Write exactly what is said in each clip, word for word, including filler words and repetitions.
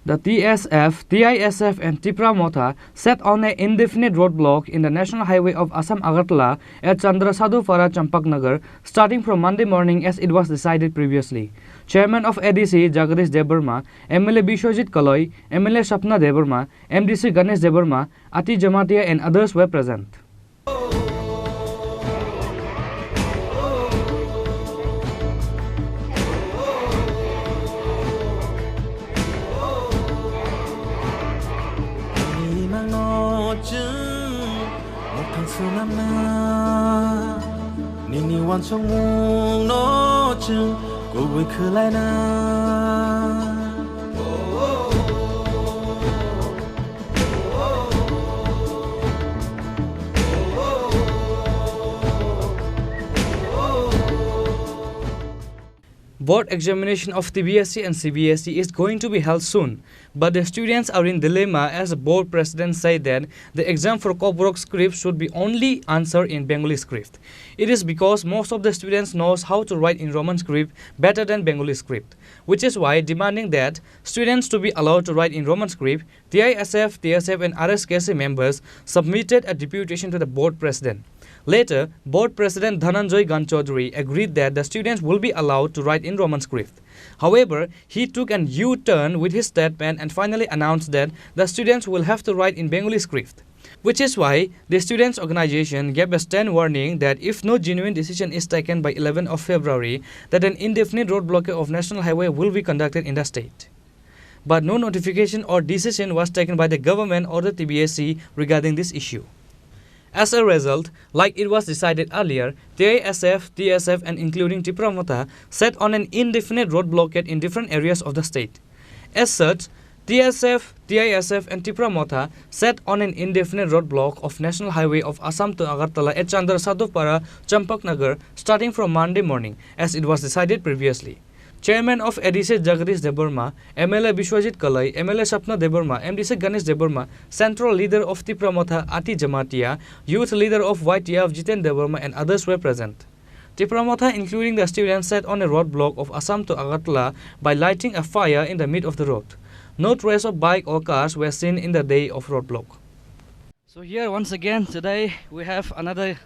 The T S F, T I S F and Tipra Motha set on an indefinite roadblock in the National Highway of Assam Agartala at Chandra Sadhupara Champaknagar starting from Monday morning as it was decided previously. Chairman of A D C Jagadish Debbarma, M L A Biswajit Kaloi, M L A Sapna Debbarma, M D C Ganesh Debbarma, Ati Jamatia and others were present. Nini mangno chwng mothang swnamna, nini wansukmungno chwng kubui khwlaina. Board examination of T B S C and C B S E is going to be held soon, but the students are in dilemma as the board president said that the exam for Kokborok script should be only answered in Bengali script. It is because most of the students knows how to write in Roman script better than Bengali script, which is why demanding that students to be allowed to write in Roman script, T I S F, T S F and R S K C members submitted a deputation to the board president. Later, board president Dhananjoy Ganchaudhary agreed that the students will be allowed to write in Roman script. However, he took an U-turn with his statement and finally announced that the students will have to write in Bengali script. Which is why the students' organization gave a stern warning that if no genuine decision is taken by eleventh of February, that an indefinite road blockade of National Highway will be conducted in the state. But no notification or decision was taken by the government or the T B S C regarding this issue. As a result, like it was decided earlier, T I S F, T S F and including Tipra Motha set on an indefinite road blockade in different areas of the state. As such, T S F, T I S F and Tipra Motha set on an indefinite roadblock of National Highway of Assam to Agartala at Chandra Sadhupara, Champaknagar, starting from Monday morning, as it was decided previously. Chairman of A D C Jagadish Debbarma, M L A Biswajit Kalai, M L A Sapna Debbarma, M D C Ganesh Debbarma, Central Leader of Tipra Motha Ati Jamatia, Youth Leader of Y T F Jiten Debbarma and others were present. Tipra Motha, including the students, set on a roadblock of Assam to Agartala by lighting a fire in the mid of the road. No trace of bike or cars were seen in the day of roadblock. So here once again today we have another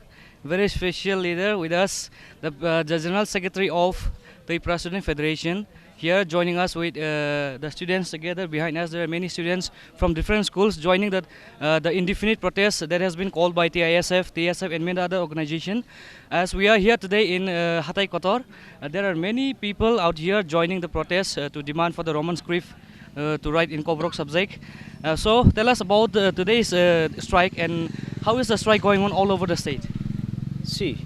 very special leader with us, the, uh, the General Secretary of the Tipra Student Federation, here joining us with, uh, the students together. Behind us there are many students from different schools joining the, uh, the indefinite protest that has been called by T I S F, T S F and many other organization. As we are here today in, uh, Hatai Kotor, uh, there are many people out here joining the protest, uh, to demand for the Roman script, uh, to write in Kokborok subject. Uh, so tell us about, uh, today's, uh, strike and how is the strike going on all over the state? See,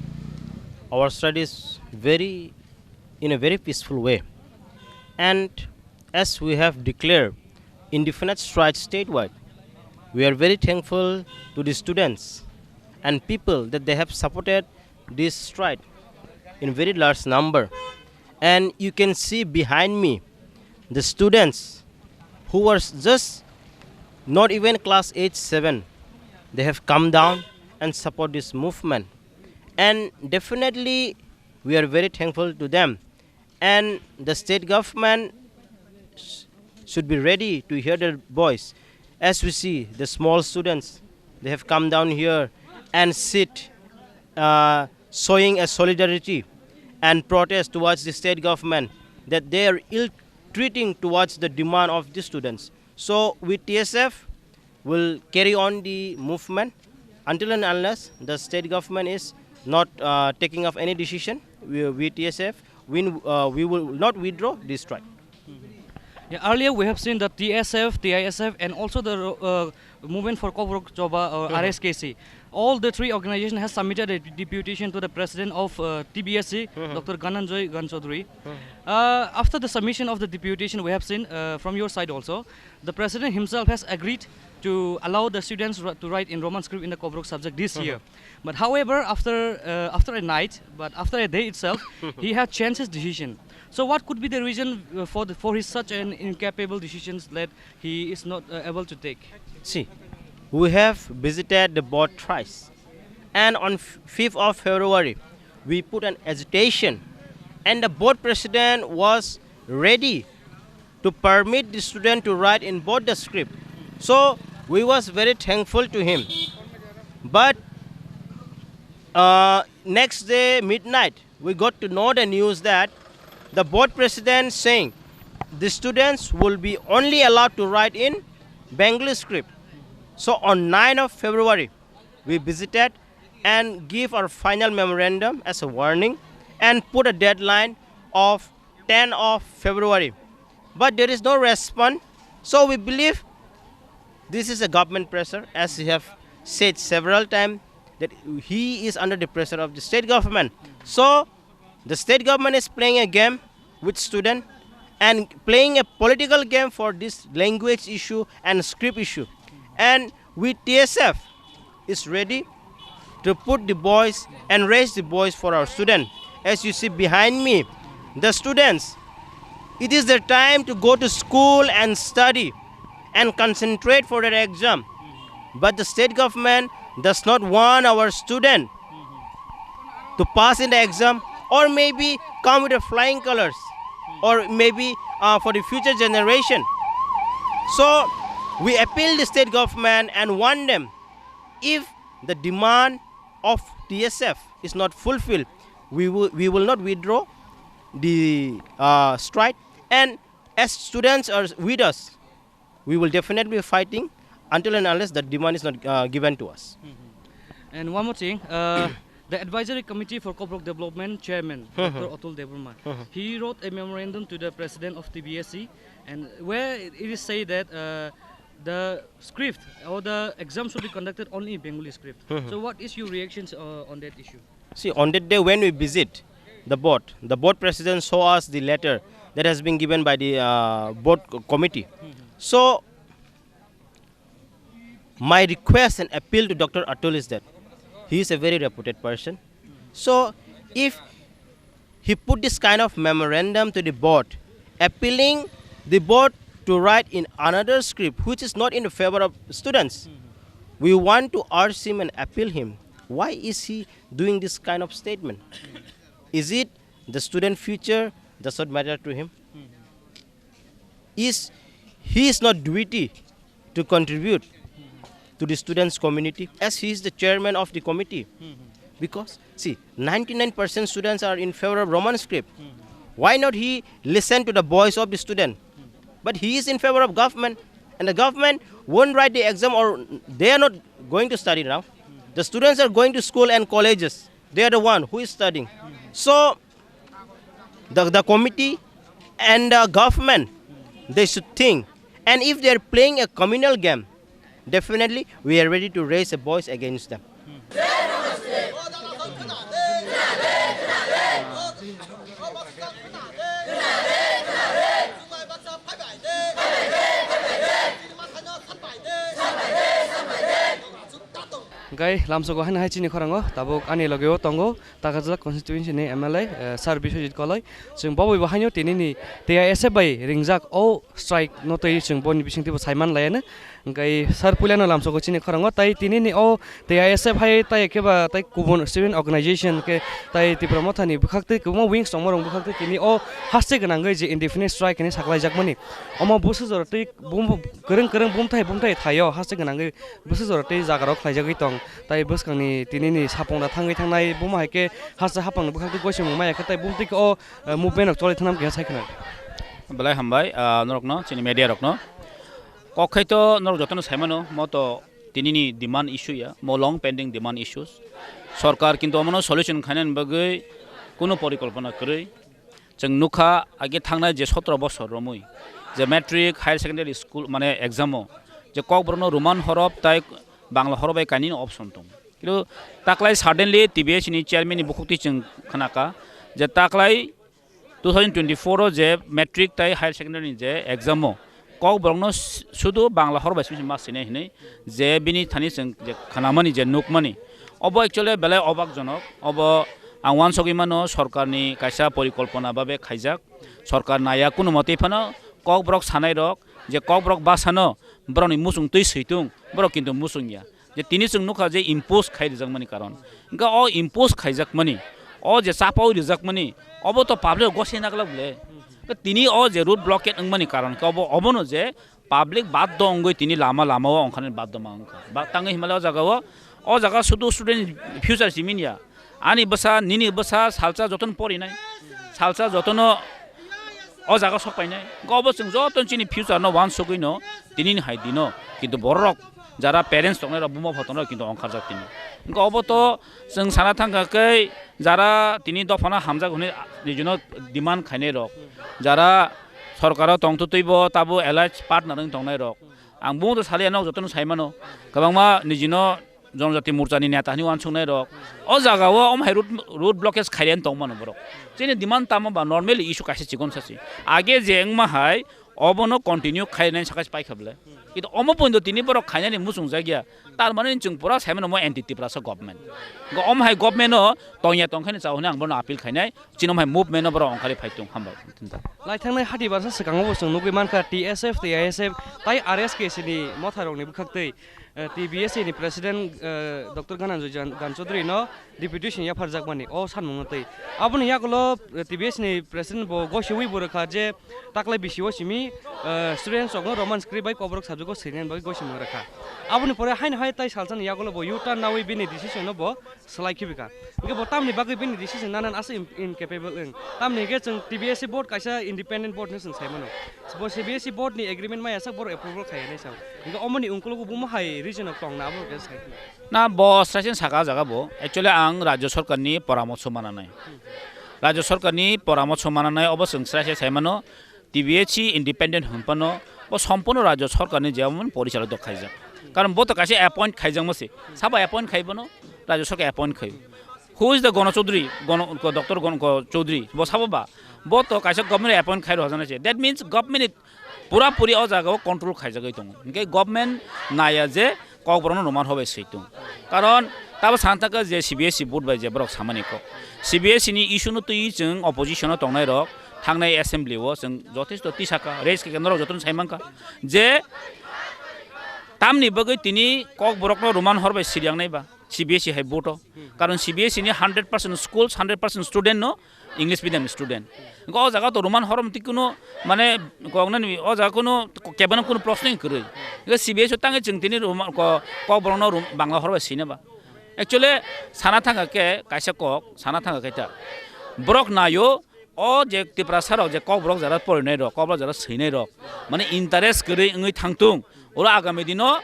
our strike is very, in a very peaceful way. And as we have declared indefinite strike statewide, we are very thankful to the students and people that they have supported this strike in very large number. And you can see behind me the students who were just not even class eight, seven. They have come down and support this movement. And definitely, we are very thankful to them. And the state government sh-, should be ready to hear their voice. As we see, the small students, they have come down here and sit, uh, showing a solidarity and protest towards the state government that they are ill-treating towards the demand of the students. So we T S F will carry on the movement until and unless the state government is not, uh, taking of any decision. We, we T S F, we, uh, we will not withdraw this strike. Yeah, earlier we have seen that T S F, T I S F, and also the, uh, Movement for Kokborok Choba, uh, Mhm. R S K C. All the three organizations has submitted a deputation to the president of, uh, T B S C, Mhm. Doctor Gananjoy Ganchaudhary. Mhm. Uh, after the submission of the deputation, we have seen, uh, from your side also, the president himself has agreed to allow the students ri-, to write in Roman script in the Kokborok subject this Mhm. year. But however, after, uh, after a night, but after a day itself, he has changed his decision. So what could be the reason, uh, for the, for his such an incapable decisions that he is not, uh, able to take? See, we have visited the board thrice, and on f-, fifth of February, we put an agitation, and the board president was ready to permit the student to write in both the script. So we was very thankful to him. But uh, next day midnight, we got to know the news that the board president saying the students will be only allowed to write in Bengali script. So on ninth of February, we visited and give our final memorandum as a warning and put a deadline of ten of February. But there is no response. So we believe this is a government pressure, as we have said several times, that he is under the pressure of the state government. So the state government is playing a game with student and playing a political game for this language issue and script issue. And we T S F is ready to put the voice and raise the voice for our student. As you see behind me, the students, it is their time to go to school and study and concentrate for their exam. But the state government does not want our student to pass in the exam, or maybe come with a flying colors, or maybe uh, for the future generation. So we appeal the state government and warn them, if the demand of T S F is not fulfilled, we will, we will not withdraw the uh, strike. And as students are with us, we will definitely be fighting until and unless the demand is not uh, given to us. And one more thing, uh, the Advisory Committee for Kokborok Development Chairman, Doctor Atul Debbarma, he wrote a memorandum to the President of T B S C, and where it is said that uh, the script or the exam should be conducted only in Bengali script. So, what is your reactions uh, on that issue? See, on that day when we visit the board, the board president show us the letter that has been given by the uh, board co- committee. So, my request and appeal to Doctor Atul is that he is a very reputed person. So, if he put this kind of memorandum to the board, appealing the board to write in another script which is not in favor of students, we want to urge him and appeal him. Why is he doing this kind of statement? Is it the student future does not matter to him? Is he is not duty to contribute to the students community as he is the chairman of the committee? Because see, ninety-nine percent students are in favor of Roman script. Why not he listen to the voice of the student? But he is in favor of government, and the government won't write the exam, or they are not going to study now. The students are going to school and colleges. They are the one who is studying. So the, the committee and the government, they should think. And if they are playing a communal game, definitely we are ready to raise a voice against them. Hingke lamsogo haino hai chini khorango tabuk ani logeo tongo Takajala constituency ni M L A, eh, Sir Biswajit Koloi. Chwng bo bai bo haino tinini T I S F bai ringjak o strike no twi chwng boni bisingtwi bo saiman laiano. Hingke Sir puilano lamsogo chini khorango tai tinini o T I S F hai tai khe ba tai kubun student organization khe tai Tipra Motha ni bwkhak twi kwbangma wings tongma rok bwkhak twi tini o haste gwnangwi je indefinite strike hinwi saklaijakmani. Omo busu jora twi bum-, kwrwng kwrwng bumthai bumthai thaio haste gwnangwi. Bwswk jora tei jaga rok khlaijagwi tong tai bwskangni tinini sapung da thangwi thangnai buma hai khe hasta hapang ni bwkhak twi goising mung maya khe tai bumtwi khe o movement rok choli thangnam keha sai khna. Belai hambai, ah, norokno chini media rokno. Kok khai to norok jotono saimano mo to tinini demand issue ya, mo long pending demand issues. Sorkar kintu omono solution khainani bagwi kunu porikolpona kwrwi. Chwng nukha age thangnai je sotro bosor romwi je matric, higher secondary school mane exam o je kokborokno Roman horop tai Bangla horop bai kainwino option tongo. Kintu taklai suddenly T B S ni chairman ni bukhuk twi chwng khnakha je taklai two thousand twenty-four o je matric tai higher secondary ni je exam o kokborokno s-, sudu Bangla horop bai simi ma sinai hinwi je bini thani chwng je khnamani je nukmani, obo actually belai obakjonok. Obo ang uansugwi mano, sorkarni kaisa porikolpona babe khaijak. Sorkar naiya kunu motwi phano kokborok sanairok je kokborok basano borokni muchung twi switung, borok kintu muchungya. Je tini chwng nukha je impose khai rijakmani karon. Hwnkhe o impose khaijakmani, o je chapaui rijakmani, obo to public rok gosina glak le. Tini o je road blockade wngmani karon khe obo, obono je public baddo wngwi tini lama, lama o ongkhani baddo ma wngkha. Ba tangwi hinmale o jaga o, o jaga sudu student future simi ya. Ani bwsa, nini bwsa salsa jotono porinai, salsa jotono o jaga sok painai. Obo chwng jotono chini future no wansugwi no tinini hai dino. Kintu borok jara parents tongnai rok, buma pha tongnai rok kintu ongkharjak tini. Wngkha obo to chwng sana thangkha khe jara tini dophano hamjak hwnwi nijino demand khainai rok, jara sorkaro tongtwtwi bo tabo allied partner wng tongnai rok. Ang bumung to saliya nok jotono sai mano, kwbangma nijino Jonojati Morchani neta hwnwi wansuknai rok. O jaga o omo hai road, road blockage khairani tong mano borok. Chini demand tamo ba normally issue kaisa chikon sasi. Age je wngma hai obono continue khairani sakha paikha bwle. Kintu omo pointo tini borok khainani muchung jakya. Tar mane chwng pura sai mano mo anti Tiprasa government. Go omo hai government o tongya tongkhaini chao hwnwi ang bono appeal khainai. Chini omo hai movement o borok ongkhari phai tung hambai. Laithangnai hati barsa swkango bo chwng nugwi mankha T S F tei I S F tai R S K C ni motharokni bwkhaktwi, eh, T B S C ni president, eh, Doctor Gananjoy Jan-, Gan Chaudhary no deputation yapharjakmani o sanmungno twi. Aboni yagulo, eh, T B S ni president bo gosiwi bo rwkha je taklai bisio simi, eh, students rokno Roman script bai Kokborok subject o swinani bagwi gosimung rwkha. Aboni pore haino hai tai salsani yagulo bo U-turn nawi bini decision no bo swlai khibika. Hingke bo tamni bagwi bini decision nanan asa im-, incapable wng. Tamni hingke chwng T B S C board kaisa independent board hinwi chwng sai mano. Bo C B S C board ni agreement maya sak borok approval khaiya hinwi sao. Hingke omoni ungkulogo bumo hai region o tongna abo hingke sai khna. Na bo sraising saka jaga bo. Actually ang Rajya Sarkar ni poramorso mananai. Rajya Sarkar ni poramorso mananai obo chwng sraising sai mano. T B S C independent hwnphano bo sompurno Rajya Sarkar ni jemon porichalok khaijak. Karon bo to kaisa appoint khaijakma se. Sabo appoint khai bono Rajya Sarkar appoint khai. Who is the Gono Chaudhary? Gono, ko Doctor Gono, ko Chaudhary. Bo sabo ba? Bo to kaisa government appoint khai rw hajana se. That means government ni pura puri o jaga o control khaijagwi tongo. Hingke government naya je Kokborok no Roman hor bai swi tongo. Karon tabo sana thangkha je C B S C board bai je borok samani kok. C B S C ni issue no twi chwng opposition o tongnai rok thangnai assembly o chwng jothesto tisaka raise khe norok jotono sai mankha je tamni bagwi tini Kokborok no Roman hor bai siryangnai ba. C B S E hai board o. Karon C B S E ni hundred percent schools, hundred percent student no English medium student. Hingke o jaga to Roman hor mti kuno mane kok nani o jaga kuno kebana kuno proshno kwrwi. Hingke C B S E o tangwi chwng tini Roman ko, Kokborok no Rom-, Bangla hor bai sina ba. Actually sana thangkha khe kaisa kok, sana thangkha khe ta. Borok nayo O je Tiprasa rok je Kokborok jara porinai rok, Kokborok jara swinai rok, mane interest kwrwi wngwi thangtung. Oro agami dino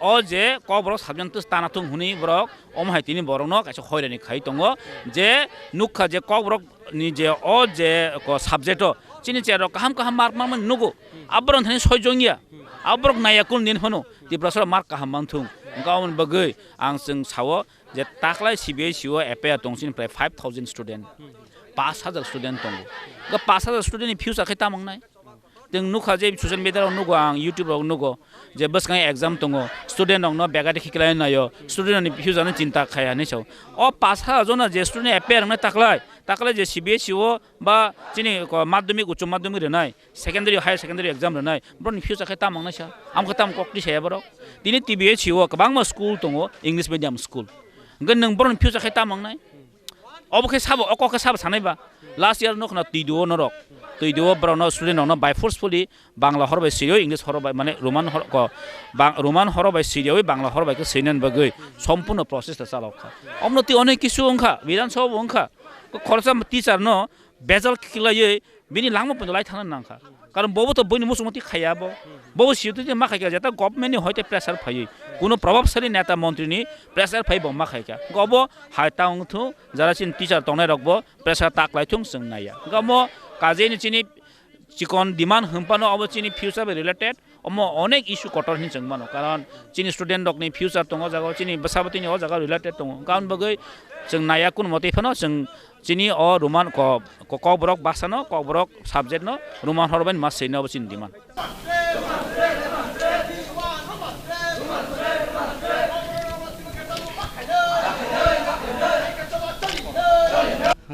o je Kokborok subject tana thung hwnwi borok omo hai tini borokno kaisa hoirani khai tongo je nukha je Kokborok ni je o je ko subject o chini chair rok kaham kaham mark manmani nugo. Aborok thani soi jongya. Aborok naiya kul nin phano Tiprasa rok mark kaham manthung. Wngkha omoni bagwi ang chwng sao je taklai C B S E o F I R tong chini prai five thousand student, pash hajar student tongo. Ga pash hajar student ni future khe tamo wngnai? Teng nukha je social media rok nugo ang, YouTube rok nugo je bwskango exam tongo, student rok no begati khiklai naio, student rok ni future no chinta khai hinwi sao. O pash hajar jona je student F I R wngnai taklai, taklai je C B S E o ba chini ko madhyamik, uccho madhyamik rwnai, secondary, higher secondary exam rwnai, borokni future khe tamo wngnai sa? Amo khe tamo kok twi saya borok? Tini T B S E o kwbangma school tongo, English medium school. Hwnkhe nwng borokni future khe tamo wngnai? Obo khe sabo, o kok khe sabo sanai ba? Last year no khna twi duo norok. Twi duo borokno student rokno by forcefully Bangla hor bai swiyo, English hor bai, mane Roman hor ko, Bang-, Roman hor bai swiyawi Bangla hor bai khe swinani bagwi sompurno process ta chalok kha. Omno twi onek kisu wngkha, Bidhan Sabha bo wngkha. Ko khoroksa teacher no bejal khiklaiwi bini langma pono lai thangna nangkha. Karon bobo to buini muchungma twi khaiya bo. Bobo siyotwi twi ma khaikha, jeta government ni hoite pressure phaiwi. Kuno probabshali neta montri ni pressure phai bo ma khaikha. Obo hai ta wng thu jara chini teacher tongnai rok bo pressure ta klai thung chwng naiya. Omo kajini chini chikon demand hwnphano obo chini future bai related. Omo onek issue kotor hinwi chwng mano, karon chini student rokni future tongo o jaga o, chini bwsa bwtwini o jaga o related tongo. Hwnkha aboni bagwi chwng naiya kunu motwi phano chwng chini o Roman ko-, ko-, Kokborok bhasha no, Kokborok subject no Roman hor bai ma swina obo chini demand.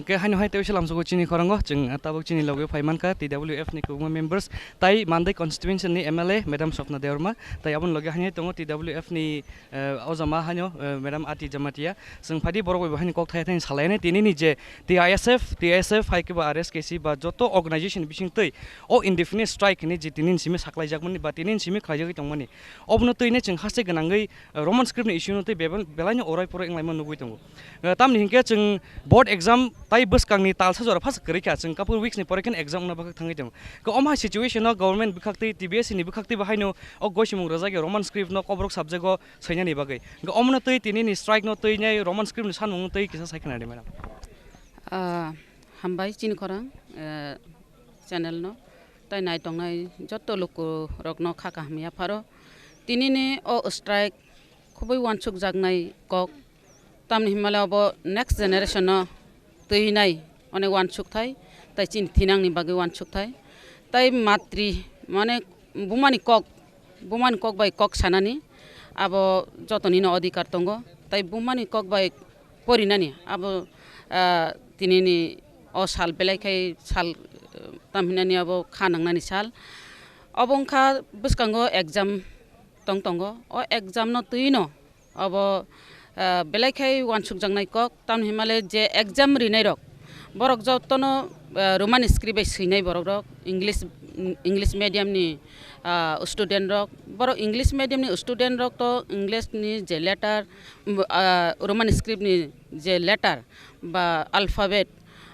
Ke haino hai tei salam sugo chini khorango, chwng, ah, tabuk chini loge phai mankha T W F ni kwbangma members, tai Mandai constituency ni M L A Madam Swapna Debbarma, tai aboni loge haino tongo T W F ni, eh, ojama haino, eh, Madam Ati Jamatia. Chwng phaidi borok bai bo haino kok thai thai salaini tini ni je T I S F, T I S F hai khe ba R S K C ba joto organization bising twi o indefinite strike ni je tini ni simi saklai jakmani ba tini ni simi khlai jagwi tongmani. Obono twi ne chwng haste gwnangwi, eh, Roman script ni issue no twi bebel-, belai no orai porai wnglaima nugwi tongo. Eh, tamni hinkhe chwng board exam tai bwskangni talsa jora phas kwrwi kha, chwng couple weeks ni pore khe exam wngna bagwi thangwi tongo. Khe omo hai situation o government bwkhak twi T B S E ni bwkhak twi bo haino o gosimung rwjak ya Roman script no Kokborok subject o swinani bagwi. Hwnkhe omono twi tini ni strike no twi nai Roman script ni sanmung no twi kisa sai khna di, madam. Ah, hambai chini khorang, eh, channel no tai nai tongnai joto luku rok no kha kaham ya pharo. Tini ni o strike khubui wansuk jaknai kok. Tamni himale obo next generation no twi nai onek wansuk thai, tai chini thinang ni bagwi wansuk thai. Tai matri mane bumani kok, bumani kok bai kok sanani abo jotoni no odhikar tongo. Tai bumani kok bai porinani abo, ah, tini ni o sal belai khai sal, eh, tamhinani abo kha nangnani sal. Obo wngkha bwskango exam tong tongo. O exam no twi no obo, ah, belai khai wansuk jaknai kok, tamni himale je exam rinai rok, borok jotono, ah, Roman script bai swinai borok rok, English, English medium ni, ah, student rok, borok English medium ni student rok to English ni je letter, mm, ah, Roman script ni je letter ba alphabet,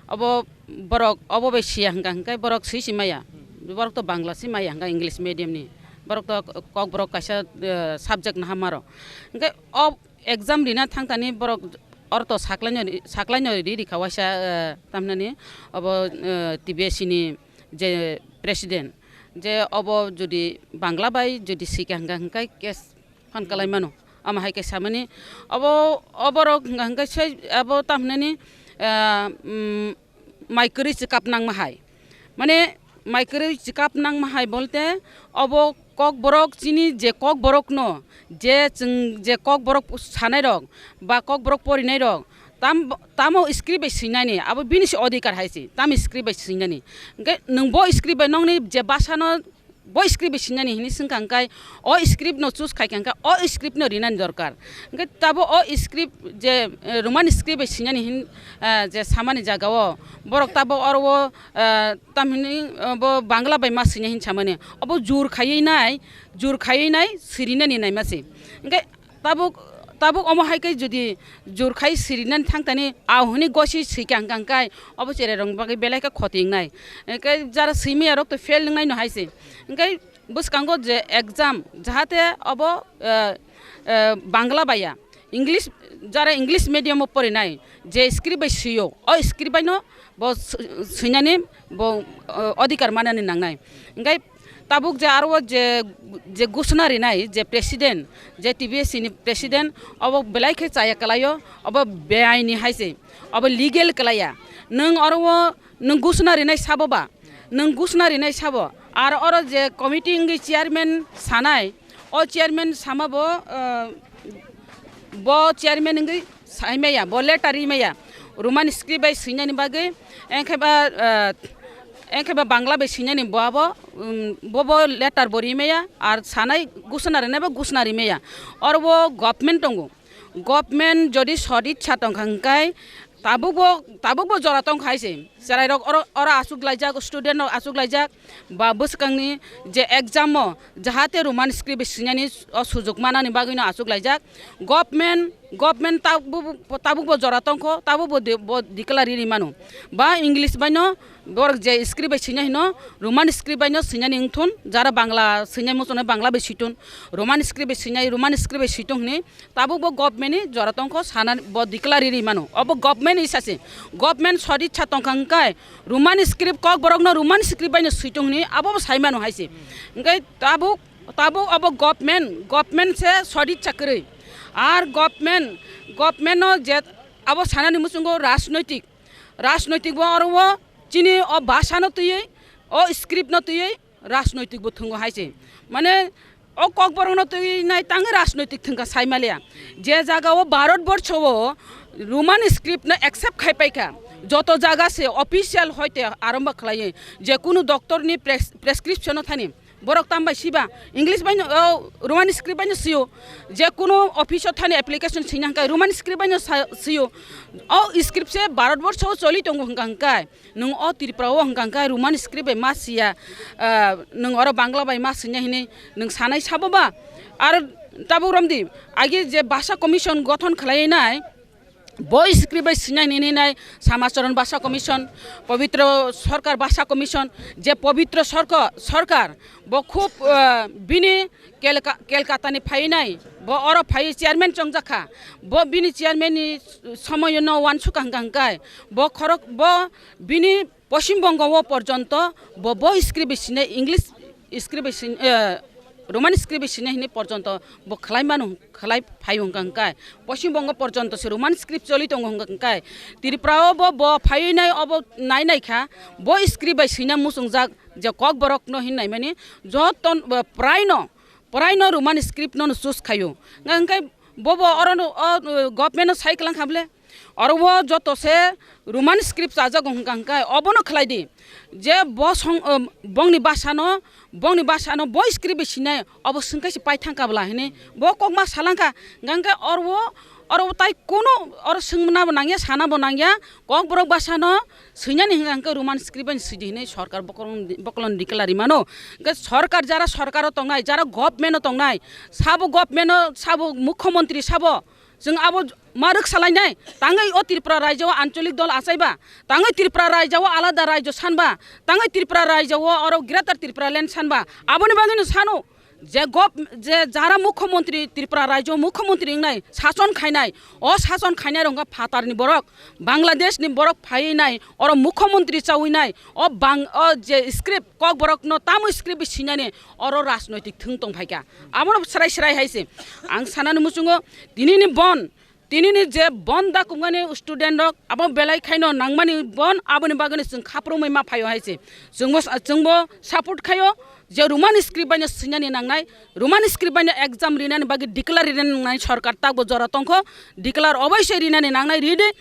obo borok obo bai siya hwnkha hwnkhe borok swi si maya, borok to Bangla si maya hwnkha English medium ni, borok to Kokborok kaisa, eh, subject naha maro. Hwnkhe o exam rina thangtani borok oro to saklaino ri-, saklaino ri rikha waisa, eh, tamhinani obo, eh, T B S E ni je president, je obo jodi Bangla bai jodi swikha hwnkha hwnkhe case phan kalai mano, ama hai khe samani. Obo, oborok hwnkha hwnkhe sai abo tamhinani, ah, mm, mai kwrwi chwkap nangma hai. Mane mai kwrwi chwkap nangma hai bolte obo Kokborok chini je Kokborok no je chwng je Kokborok sanai rok ba Kokborok porinai rok tam, tamo script bai swinani abo bini se odhikar hai se tam script bai swinani. Hwnkhe nwng bo script bai nokni je basa no bo script bai swinani hinwi swngkha hwnkhe o script no choose khaikha hwnkhe o script no rinani dorkar. Hwnkhe tabo o script je, eh, Roman script bai swinani hin, eh, je samani jaga o borok tabo oro o, eh, tamhinwi, eh, bo Bangla bai ma swinai hin samani obo jur khaiwi nai, jur khaiwi nai sirinani naima se. Hwnkhe tabuk, tabuk omo hai khe jodi jur khai sirinani thangtani, ah, hwnwi gosi swikha hwnkha hwnkhe obo cherai rokni bagwi belai khe khoti wngnai. Hwnkhe jara swimaya rok to fail wngnai no hai se. Hwnkhe bwskango je exam jahate obo, eh, eh, Bangla bai ya, English, jara English medium o porinai je script bai swio, o script bai no bo swi-, swinani bo, eh, odhikar manani nangnai. Hwnkhe tabuk je aro je, je gusna rinai je president, je T B S E ni president, obo belai khe chaya kwlaio, obo beaini hai se, obo legal kwlaiya. Nwng oro o nwng gusna rinai sabo ba, nwng gusna rinai sabo, ar oro je committee wngwi chairman sanai, o chairman sama bo, eh, bo chairman wngwi sai maya, bo letter ri maya, Roman script bai swinani bagwi, engkhe ba, eh, engkhe ba Bangla bai swinani bo abo, um, bo bo letter bo ri maya, ar sanai gusna rinai bo gusna ri maya. Oro bo government tongo, government jodi sodicha tongkha hwnkhe tabuk bo, tabuk bo jora tongkha hai se. Cherai rok oro, oro achuk laijak, student rok achuk laijak, ba bwskangni je exam o jahate Roman script bai swinani o sujuk manani bagwi no achuk laijak. Government, government tabuk bo, tabuk bo jora tongkho, tabuk bo de-, bo declare ri mano. Ba English bai no borok je script bai swinai hino, Roman script bai no swinani wngthun, jara Bangla swinai muchunai Bangla bai switun, Roman script bai swinai, Roman script bai switung hwnwi tabuk bo government ni jora tongkho sana bo declare ri mano. Obo government ni sase. Government sodicha tongkha hwnkhe Roman script Kokborok no Roman script bai no switung hwnwi abo bo sai mano hai se. Hwnkhe tabuk, tabuk abo government, government se sodicha kwrwi. Ar government, government no je abo sanani muchungo rajnoitik, rajnoitik bo oro o chini o bhasha no twiwi, o script no twiwi rajnoitik bo thwngo hai se. Mane o Kokborok no twi nai tangwi rajnoitik thwngkha sai maliya. Je jaga o Bharat borsho o Roman script no accept khai paikha, Joto jaga se official hoite arombo khlaiwi, je kunu doctor ni pres-, prescription o thani borok tam bai siba, English bai no, o, Roman script bai no sio, je kunu office o thani application sina hwnkhe Roman script bai no sa-, sio. O script se Bharat borsho o choli tongo hwnkha hwnkhe, nwng o Tripura o hwnkha hwnkhe Roman script bai ma siya, ah, nwng oro Bangla bai ma sina hinwi nwng sanai sabo ba? Aro tabuk romdi, agi je bhasha commission gothon khlaiwi nai, bo script bai sina hinwi nai, Samacharan Bhasha Commission, Pabitra Sarkar Bhasha Commission, je Pabitra Sarka-, Sarkar, bo khub, ah, bini Kelka-, Kelkata ni phaiwi nai, bo oro phaiwi chairman chongjak kha, bo bini chairman ni somoy no wansuk hwnkha hwnkhe, bo khorok, bo bini Poschim Bongo o porjonto bo, bo script bai sinai, English script bai sin-, eh, Roman script bai sinai hinwi porjonto bo khlai mano, khlai phai hwnkha hwnkhe. Poschim Bongo porjonto se Roman script choli tongo hwnkha hwnkhe. Tripura o bo, bo phaiwi nai, obo nai nai kha, bo script bai sina muchungjak je Kokborok no hinwi nai mani joto, eh, prai no, prai no Roman script no choose khaio. Hwnkha hwnkhe bo, bo oro no, o, eh, government no sai kwlang kha bwle. Oro o joto se Roman script chajago hwnkha hwnkhe obono khlai di, je bo song, um, bongni bhasha no, bongni bhasha no bo script bai sinai, obo swngkhe se pai thangkha bwla hinwi bo kokma salangkha. Hwnkha hwnkhe oro o, oro o tai kunu oro swngna bo nangya, sana bo nangya, Kokborok bhasha no swinani hwnkha hwnkhe Roman script bai swidi hinwi sorkar bokolong, bokolong declare rimano. Hwnkhe sorkar, jara sorkar o tongnai, jara government o tongnai, sabo government o, sabo mukhyamantri sabo, chwng abo ma rwksa lainai, tangwi o Tripura rajya o ancholik dol achaiba, tangwi Tripura rajya o alada rajya sanba, tangwi Tripura rajya o oro Greater Tripura Land sanba, aboni bagwino sano je gov-, je jara mukhyamantri, Tripura rajya o mukhyamantri wngnai, sason khainai, o sason khainai rok wngkha phatar ni borok, Bangladesh ni borok phaiwi nai, oro mukhyamantri chawi nai, o bang, o je script, Kokborok no tamo script bai sinani oro rajnoitik thwng tong phaikha, abono srai srai hai se ang sanani muchungo. Tini ni bon, tini ni je bon da kumani student rok abo belai khaino nangmani bon, aboni bagwino chwng khaprumwi ma phaio hai se. Chwngbo, chwngbo support khaio je Roman script bai no swinani nangnai, Roman script bai no exam rinani bagwi declare rinani nangnai, sorkar takbo jora tongkho, declare oboisoi rinani nangnai, ridi.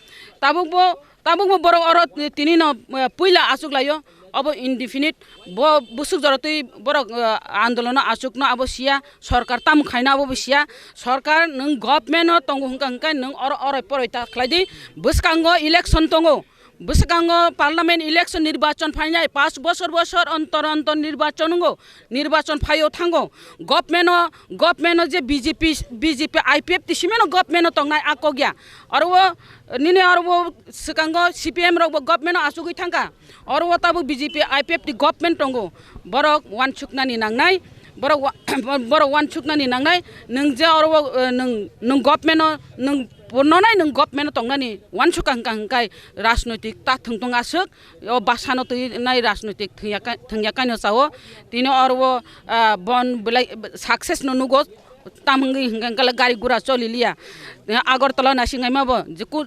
Tabukbo, tabukbo borok oro tini no, eh, puila achuk laio, obo indefinite, bo busuk jora twi borok, eh, andolono achukno abo siya, sorkar tam khaina abo bo siya. Sorkar nwng government o tongo hwnkha hwnkhe nwng oro oroi poroi ta khlai di. Bwskango election tongo, bwskango parliament election, nirbachon phainai, panch bosor bosor ontor ontor nirbachon wngo, nirbachon phaio thango. Government o, government o je B J P, B J P, I P F T simeno government o tongnai a kok ya. Oro o nini oro o swkango C P M rok bo government o achugwi thangkha. Oro o tabuk B J P I P F T government tongo, borok wansuknani nangnai, borok wa-, borok wansuknani nangnai, nwng je oro o, eh, nwng, nwng government o, nwng nonai nwng government o tongnani wansukha hwnkha hwnkhe rajnoitik ta thwng tong aswk, o bhasha no twi nai rajnoitik thwngya ka-, thwngya kaino chao, tini oro o, ah, bon belai success no nugo. Tam hwngwi hwnkhe gari gura choli liya. Agartala naising hai ma bo, jeku-,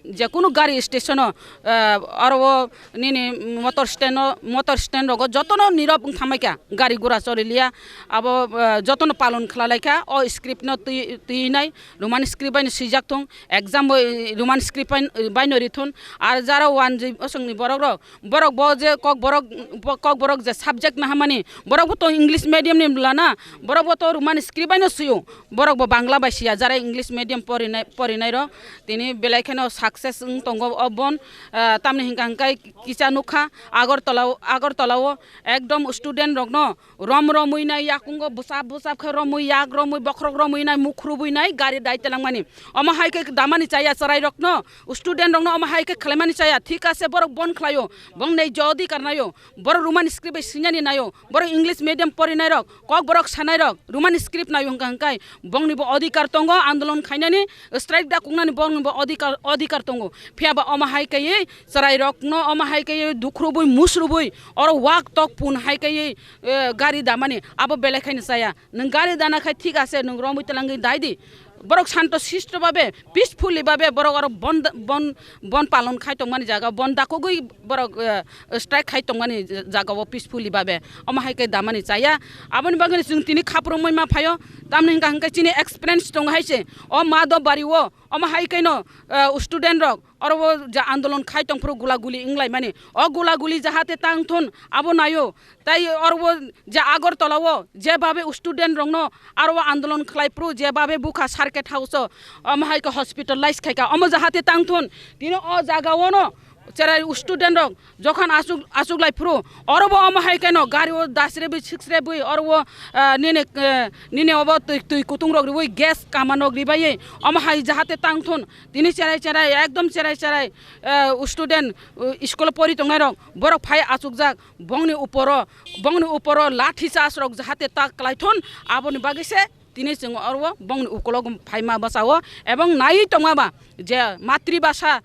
jekunu gari station o, ah, oro o nini motor stand o, motor stand rogo jotono nirok wng thangbai kha, gari gura choli liya. Abo, ah, jotono palon khlai lai kha, o script no twi, twi nai, Roman script bai no swijak thung, exam bo, eh, Roman script bai, bai no ri thun. Ar jara wanjwi bosongni borok rok, borok bo je Kokborok, bo Kokborok je subject nahamani, borok bo to English medium ni bwla na, borok bo to Roman script bai no swi o, borok bo Bangla bai siya, jara English medium porinai, porinai rok tini belai kheno success wng tongo o bon, ah, tamni hwnkha hwnkhe kisa nukha Agartala o, Agartala o ekdom student rok no rom romwi nai, yakungo bwsap bwsap khe romwi, yak romwi, bokhorok romwi nai, mukhrubwi nai, gari dai telangmani. Omo hai khe damani chaya chwrai rokno, student rokno omo hai khe khlaimani chaya. Thik ase, borok bon khlaio, bong nei je odhikar naio, borok Roman script bai swinani naio, borok English medium porinai rok, Kokborok sanai rok Roman script naio hwnkha hwnkhe bongni bo odhikar tongo, andolon khainani, strike da kungnani bongni bo odhikar, odhikar tongo. Phiya ba omo hai khe chwrai rokno omo hai khe dukhrubwi musrubwi oro wak tok pun hai khe, eh, gari damani abo belai khaino chaya. Nwng gari dana khai thik ase, nwng romwi twlangwi dai di. Borok santo sisto babe, peacefully babe borok oro bon, bon, bon palon khai tongmani jaga, bon dakugwi borok, eh, strike khai tongmani jaga o peacefully babe. Omo hai khe damani chaya. Aboni bagwi chwng tini khaprumwi ma phaio. Tamni hwnkha hwnkhe chini experience tongo hai se. O Madhobari o Omo hai khe no, eh, student rok oro o je andolon khai tong phuru gula guli wng lai mani. O gula guli jahate tang thun abo naio. Tai oro o je Agartala o je babe student rok no aro o andolon khlai phuru je babe bukha circuit house o, omo hai khe hospitalize khai kha. Omo jahate tang thun tini o jaga o no cherai student rok jokhon asuk, asuk lai phuru, oro bo omo hai khe no gari o dasrebwi siksrebwi oro o, ah, nini, eh, nini obo twi, twi kutung rok riwi gas kaman rok ribai omo hai jahate tang thun tini cherai cherai ekdom cherai cherai, eh, student, eh, school o pori tongnai rok borok phai achukjak bongni uporo, bongni uporo lathi charge rok jahate ta klai thun aboni bagwi se tini chwng oro o bongni ukolog phaima bwsao ebong naiwi tongma ba je matribhasha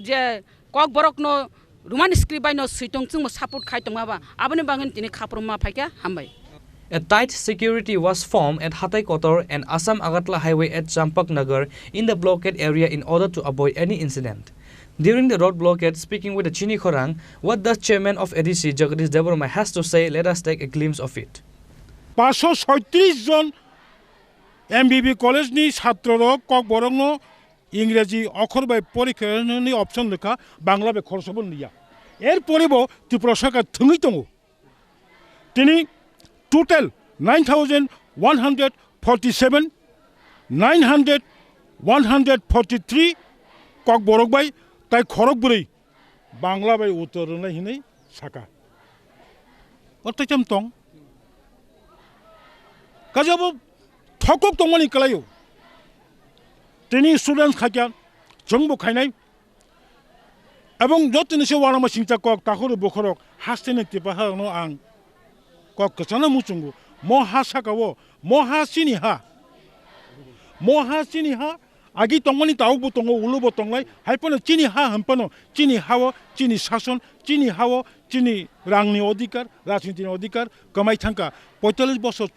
je Kokborok no Roman script bai no swi tong chwngbo support khai tongma ba aboni bagwi tini khapruma phaikha hambai. A tight security was formed at Hatai Kotor and Assam Agartala highway at Champaknagar in the blockade area in order to avoid any incident. During the road blockade, speaking with the Chini Khorang, what the chairman of A D C Jagadish Debbarma has to say, let us take a glimpse of it. Paanshsho soitris jon M B B college ni chhatro rok Kokborok no Ingreji okhor bai porikha hwnwi option rwkha, Bangla bai khoroksa bo nliya. Er pore bo Tripura sarkar thwngwi tongo. Tini total nine thousand one hundred forty seven, nine hundred, one hundred forty three Kokborok bai tai khorok bwrwi Bangla bai uttor rwnai hinwi saka. O tei cham tong. Kaje abo thokok tongmani kwlaio. Tini students khaikya chwngbo khainai. Ebong jotoni se uanama singcha kok takhoro bokhorok hasteni tipa harokno ang kok kwchangno muchungo. Mo ha sakao, mo ha chini ha. Mo ha chini ha, agi tongmani tabukbo tongo, ulobo tonglai. Hai phano chini ha hwn phano, chini hao, chini sason, chini hao, chini rangni odhikar, rajnitini odhikar kwmai thangkha. Poitallis bosor,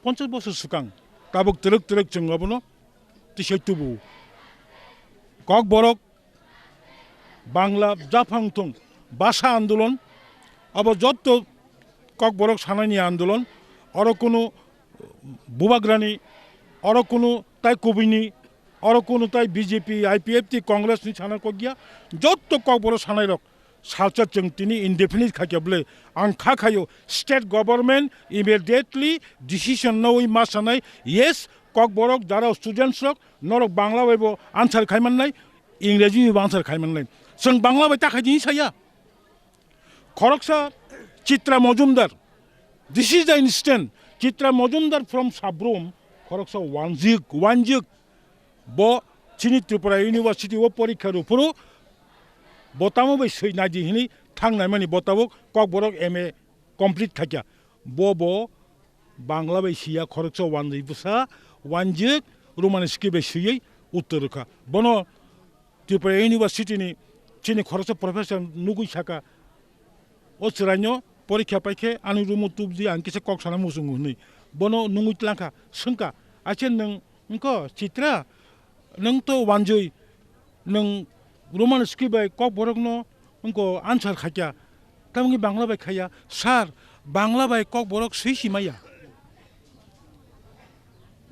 ponchas bosor swkang tabuk twrwk twrwk chwng abono tisai tubu. Kokborok Bangla japhang thung basa andolon, abo jotto Kokborok sanani andolon, oro kunu bubagrani, oro kunu tai kubini, oro kunu tai B J P, I P F T, Congress ni sana kokya, jotto Kokborok sanai rok salsa chwng tini indefinite khaikya bwle ang kha khaio state government immediately decision nawi ma sanai, yes, Kokborok jara students rok norok Bangla bai bo answer khai mannai, Ingreji bai bo answer khai mannai. Chwng Bangla bai ta khai di saya. Khoroksa Chitra Mojumdar. This is the incident. Chitra Mojumdar from Sabrum, khoroksa wanjik, wanjik. Bo chini Tripura University o porikha rw phuru bo tamo bai swi naidi hinwi thang naimani bo tabuk Kokborok M A complete khaikha. Bo bo Bangla bai siya khoroksa wanjwi bwsa wanjik Roman script bai swiwi uttor rwkha. Bono Tripura University ni chini khoroksa professor nugwi saka, "O chwraino porikha paikhe ani room-o tubdi, ang kisa kok sana muchungo," hwnwi. Bono nungwi tlangkha, swngkha, "Acha nwng wngkho Chitra, nwng to wanjwi, nwng Roman script bai Kokborokno wngkho answer khaikha, tamni Bangla bai khaiya?" "Sir, Bangla bai Kokborok swi simaya."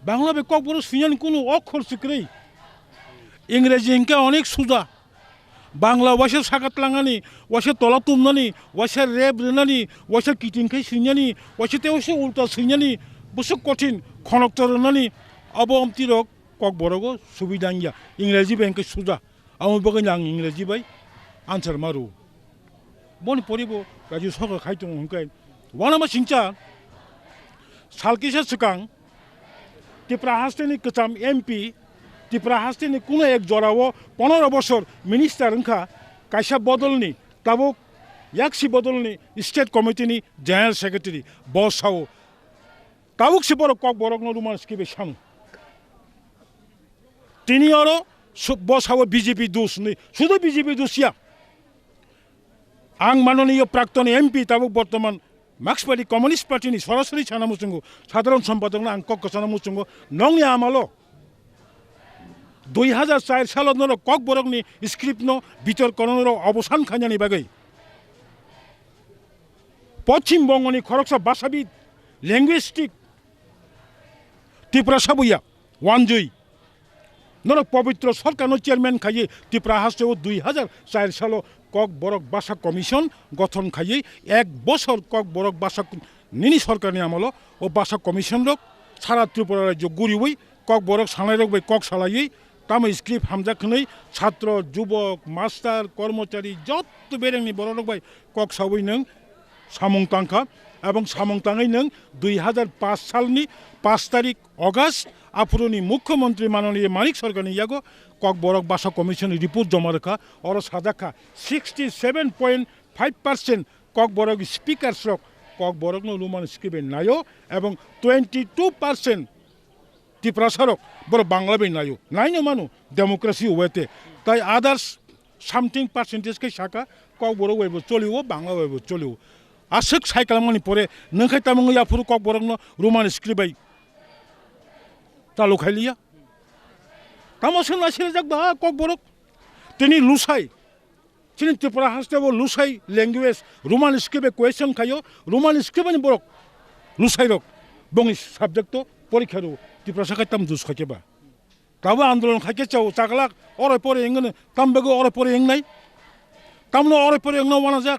Bangla bai Kokborok swinani kunu okhor se kwrwi. Ingreji hinkhe onek suja. Bangla waisa saka tlangani, waisa tola tumnani, waisa rep rwnani, waisa kiting khai swinani, waisa tei waisa ulta swinani, bwswk kothin khonoktor rwnani, abo amtwi rok Kokborogo subida wngya. Ingreji bai hinkhe suja. Amo bagwi ang Ingreji bai answer ma rwo. Boni poribo rajyo sarkar khai tongo hwnkhe, uanama singcha sal kisa swkang Tripura hasteni kwcham M P, Tripura hasteni kuno ek jorao pondro bosor minister wngkha, kaisa bodolni tabuk yaksi bodolni state committee ni general secretary, bo sao tabuk se borok Kokborokno Roman script bai sano. Tini oro su-, bo sao B J P dos hwnwi, sudu B J P dos ya. Ang manoniyo prakton M P tabuk bortoman Marxist Party, Communist Party ni sorasori sana muchungo sadharon sompadokno ang kok kwchana muchungo nongni amalo dui hajar char salo norok Kokborokni script no bitor kono norok obosan khainani bagwi Poschim Bongoni khoroksa bhashabid, linguistic, Tiprasa buya, wanjwi. Norok pobitro sorkarno chairman khaiwi Tripura hasteo dui hazar char salo Kokborok Basa Commission gothon khaiwi ek bosor Kokborok Basa, nini sorkarni amolo o Basa Commission rok sara Tripura rajyo guriwi Kokborok sanairok bai kok salaiwi tamo script hamjak hwnwi chhatro, jubok, master, kormochari jotto berengni bororok bai kok sawi nwng samung tangkha, ebong samung tangwi nwng dui hazar paanch salni paanch tarik August aphuruni Mukhyamantri Mananiya Manik Sarkarni yago Kokborok Basa Commission report joma rwkha, oro sajak kha sixty seven point five percent Kokborok speakers rok Kokborokno Roman script bai naio ebong twenty two percent Tiprasa rok borok Bangla bai naio, naino mano democracy way te, tai others something percentage khe saka Kokborok bai bo cholio, Bangla bai bo cholio. Aswk sai kalamani pore nwng khai tamo wngya phuru Kokborokno Roman script bai chalu khailiya. Tamo swngna sirijak ba Kokborok? Tini Lusai, chini Tripura haste bo Lusai language Roman script bai question khaio, Roman script ni borok Lusai rok bongni subject o porikha rw Tiprasa khai tam jus khaikhe ba. Tabo andolon khaikhe chao chaklak oro pore wngno tam bego oro pore wngnai. Tamno oro pore wngno wanajak.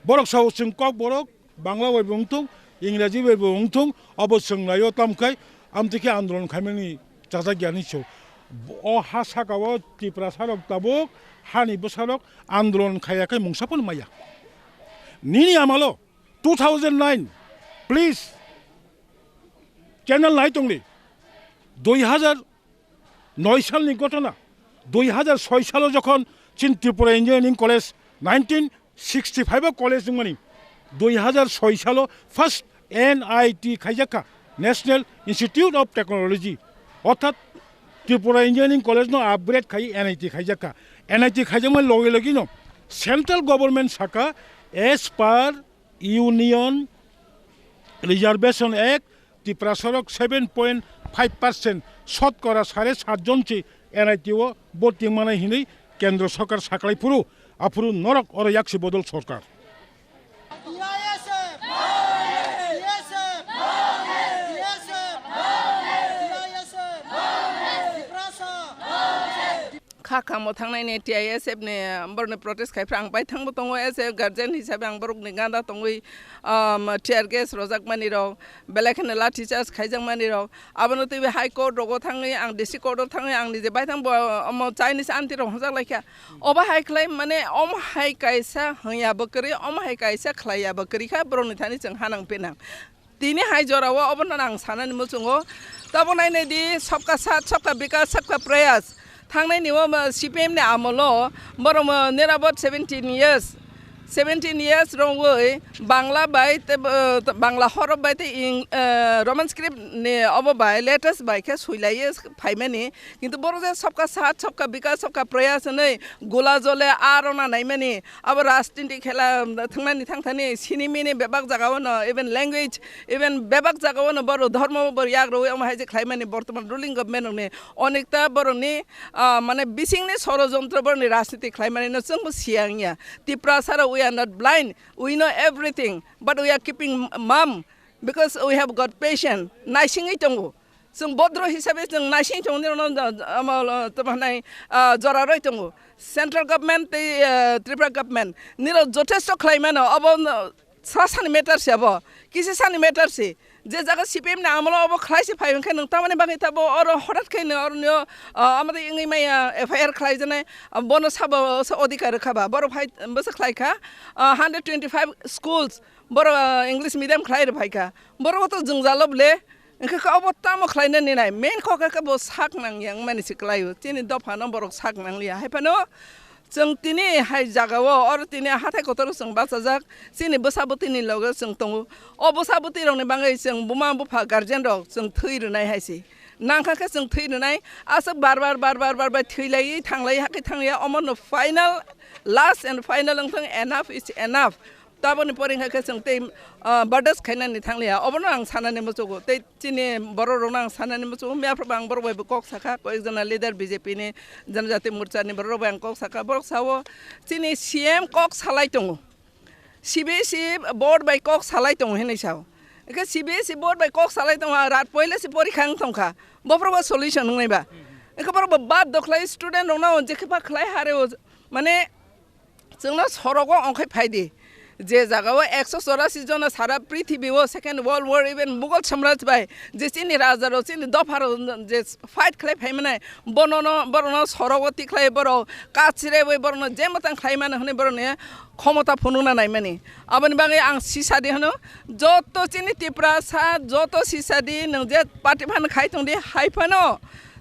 Borok sao chwng Kokborok Bangla bai bo wngthung, Ingraji bai bo wngthung, abo chwng naio tamkhai amtwi khe andolon khaimani chajak yani chwng. O ha saka o Tiprasa rok tabuk hani bwsa rok andolon khaiya khai mungsa phano maya. Nini amalo two thousand nine, please channel nai tongdi. Dui hazar noi salni ghotona, dui hazar soi salo jokhon chin Tripura Engineering College nineteen sixty five o college wngmani, dui hazar soi salo first N I T khaijak kha, National Institute of Technology, orthat Tripura Engineering College no upgrade khai N I T khaijak kha. N I T khaijakmani loge loge no central government saka as per Union Reservation Act, Tiprasarok seven point five percent, sotkora sare sat jon se N I T o borti manai hinwi Kendro Sorkar saklai phuru, aphuru norok oro yaksi bodol sorkar. Kha kamo thangnaini T I S F ni borokni protest khai phra ang baithangbo tongo, as a guardian hisabe ang borokni ganda tongwi, um, tear gas rojakmani rok, belai kheno lathi charge khaijakmani rok, abono twiwi High Court rogo thangwi ang D C Court o thangwi ang nije baithangbo, omo Chinese aunty rok hwnjak laikha. Obo hai khlai mane omo hai kaisa hwnya bo kwrwi, omo hai kaisa khlai ya bo kwrwi kha borokni thani chwng hanang penang. Tini hai jorao obono ang sanani muchungo. Tabuk nainai di, sabka saath, sabka bikas, sabka prayas. Thangnaini o, ma, C P M ni amolo borok, ma, nirabot seventeen years, seventeen years rongwi Bangla bai te, eh, Bangla horop bai te ing, eh, Roman script ni obo bai latest bai khe suilaiwi phaimani. Kintu borok je sabka saath, sabka bikas, sabka prayas hinwi gula jole aro na naimani. Abo rajniti khela thangmani thangthani sinimini bebak jagao no, even language, even bebak jagao no borok dhormo bo yagrwi omo hai je khlaimani bortoman ruling government rokni onekta borokni, ah, mane bisingni sorojontro borokni rajniti khlaimani no chwngbo siyang ya. Tiprasa rok, we are not blind, we know everything, but we are keeping mum because we have got patient, naisingwi tongo. Chwng bodro hisabe chwng naising tongo, nirokno, omo, tamo hwnai, ah, jora rwi tongo. Central government tei, ah, Tripura government nirok jothesto khlai mano, obo no sa sani matter se abo, kisi sani matter se. Je jaga C P M ni amolo obo khlai se phai hwnkhe nwng tamani bagwi tabo oro hothat khe nwng oroni, ah, amotwi wngwi maya F I R khlai janai, ah, bono sabo se odhikar rwkha ba, borok phai bwsa khlai kha, ah, hundred twenty five schools, borok, ah, English medium khlai rw phai kha, borok to jwngjalo ble. Hwnkhe khe obo tamo khlainani nai? Main kok khe bo sak nang yang mani se kwlaio. Chini dophano borok sak nang liya. Hai phano chwng tini hai jagao, oro tini hathai kotoro chwng bachajak. Chini bwsa bwtwini loge chwng tongo. O bwsa bwtwi rokni bagwi chwng buma bupha guardian rok chwng thwi rwnai hai se. Nangkha khe chwng thwi rwnai. Aswk bar bar, bar bar, bar bar thwi laiwi, thang laiwi, hakhe thang ya. Omono final, last and final wng thang, enough is enough. Taboni pore hwnkhe chwng tei, ah, bardas khainani thangliya, obono ang sanani muchungo. Tei chini borok rokno ang sanani muchungo, mia phuru ang borok bai bo kok sakha, koyek jona leader B J P ni, Janajati Morcha ni borok rok bai ang kok sakha, borok sao chini C M kok salai tongo, C B S E board bai kok salai tongo hinwi sao. Hwnkhe C B S E board bai kok salai tongo, rat poila se porikha wng tongkha, bophuru bo solution wngnai ba? Wngkhe borok bo bad dokhlai student rokno je khe ba khlai ha re o, mane chwngno sorogo ongkhai phai di. Je jagao ekso chorasi jona sara prithibi o Second World War, even Mughal Samraj bai je chini raja rok, chini dopha rok je fight khlai phai mani, bono no, borokno sorogo tikhlai, borok kachire bai borokno je mwtang khlai mano hwnwi borokni khomota phunukna naimani. Aboni bagwi ang sisa di hwno, joto chini Tiprasa, joto sisa di, nwng je party phano khai tong di, hai phano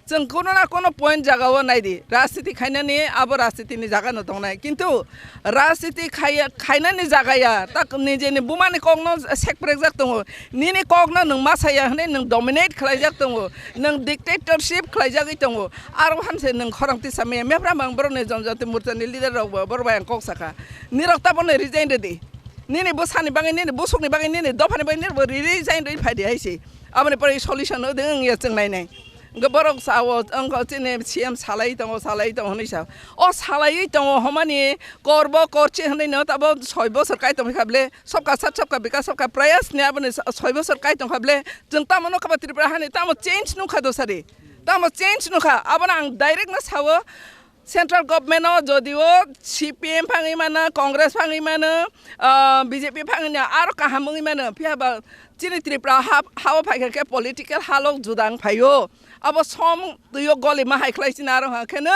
chwng kuno na kuno point jagao nai di, rajniti khainani abo rajnitini jaga no tongnai, kintu rajniti khaiya, khainani jaga ya, tak nijeni bumani kokno sekprekjak tongo, nini kokno nwng ma saya hwnwi nwng dominate khlaijak tongo, nwng dictatorship khlaijagwi tongo, aro hanse nwng khorang tisa maya mepra mang borokni Janjati Morchani leader rok bo borok bai ang kok sakha, nirok taboni resign rwdi, nini bwsani bagwi, nini bwsukni bagwi, nini dophani bagwi nini bo resign rwi phai di hai se, aboni pore solution no de wng ya chwng nai nai. Hwnkhe borok sao, wngkha chini C M salai tongo, salai tongo hwnwi sa. O salaiwi tongo hwnmani korbo korchi hwnwi no tabo soi bosor kai tongkha bele, sabka sath sabka bikas sabka prayas ni aboni soi bosor kai tongkha bele, chwng tamo nukha ba Tripura hani tamo change nukha dosari, tamo change nukha, abono ang direct no sao. Central government o jodio C P M phangwi mano, Congress phangwi mano, ah, B J P phangwi mano, aro kaham wngwi mano, phiya ba chini Tripura ha, ha o phaikha khe political halok judang phaio. Abo som twi o goli ma hai khlai chini aro ha kheno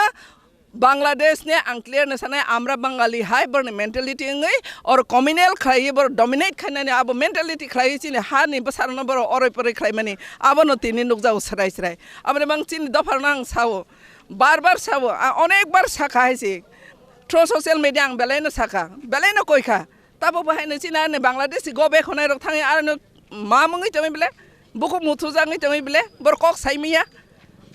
Bangladesh ni ang clear no sanai, amra Bangali hai borni mentality wngwi or communal khlai bor dominate khainani abo mentality khlai chini ha ni bwsarok no bor oroi poroi khlai mani, abono tini nukjago srai srai. Aboni bang chini dopha no ang sao. Bar bar sabo, a, onek bar sakha hai se. Through social media ang belai no sakha, belai no koi kha. Tabo bo hai no chini ani Bangladeshi go back honai rok thangwi aro no ma mungwi tongwi bele, bukhuk muthu jangwi tongwi bele, bor kok sai miya.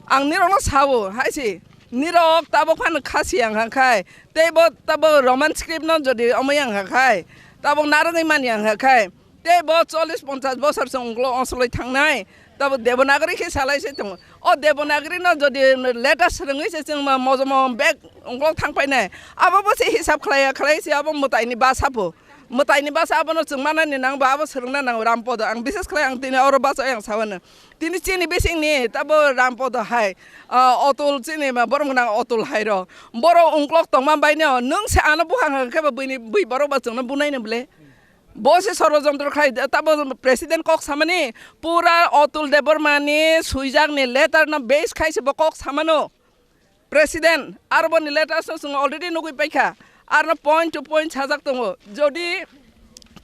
Ang nirok no sabo hai se. Nirok tabo phano khasi ang ha khai. Tei bo tabo Roman script no jodi omoi ang ha khai. Tabo narwgwi mani ang ha khai. Tei bo chollish ponchash bosor se unglo osoloi thangnai, tabo Devanagari khe salai se tongo. O Devanagari no jodi letter swrwngwi se chwng ma mojomo bag unglo thang painai. Abo bo se hisab khlaiya khlai se abo mwtaini basa po. Mwtaini basa abono chwng manani nang ba abo swrwngna nango Rampodo. Ang bises khlai ang tini oro basa yang sawano. Tini chini bisingni tabo Rampodo hai, ah, Otul chini ma borok gwnang Otul hai ro. Boro ungklok tongma bai no nwng se ano bukhang khe ba buini bui borok ba chwngno bunai no bwle. Bo se sorojontro khai, tabo president kok samani, pura Otul Debbarma ni swijak ni letter no base khai se bo kok samano. President, aro boni letter no chwng already nugui paikha. Arno point to point sajak tongo. Jodi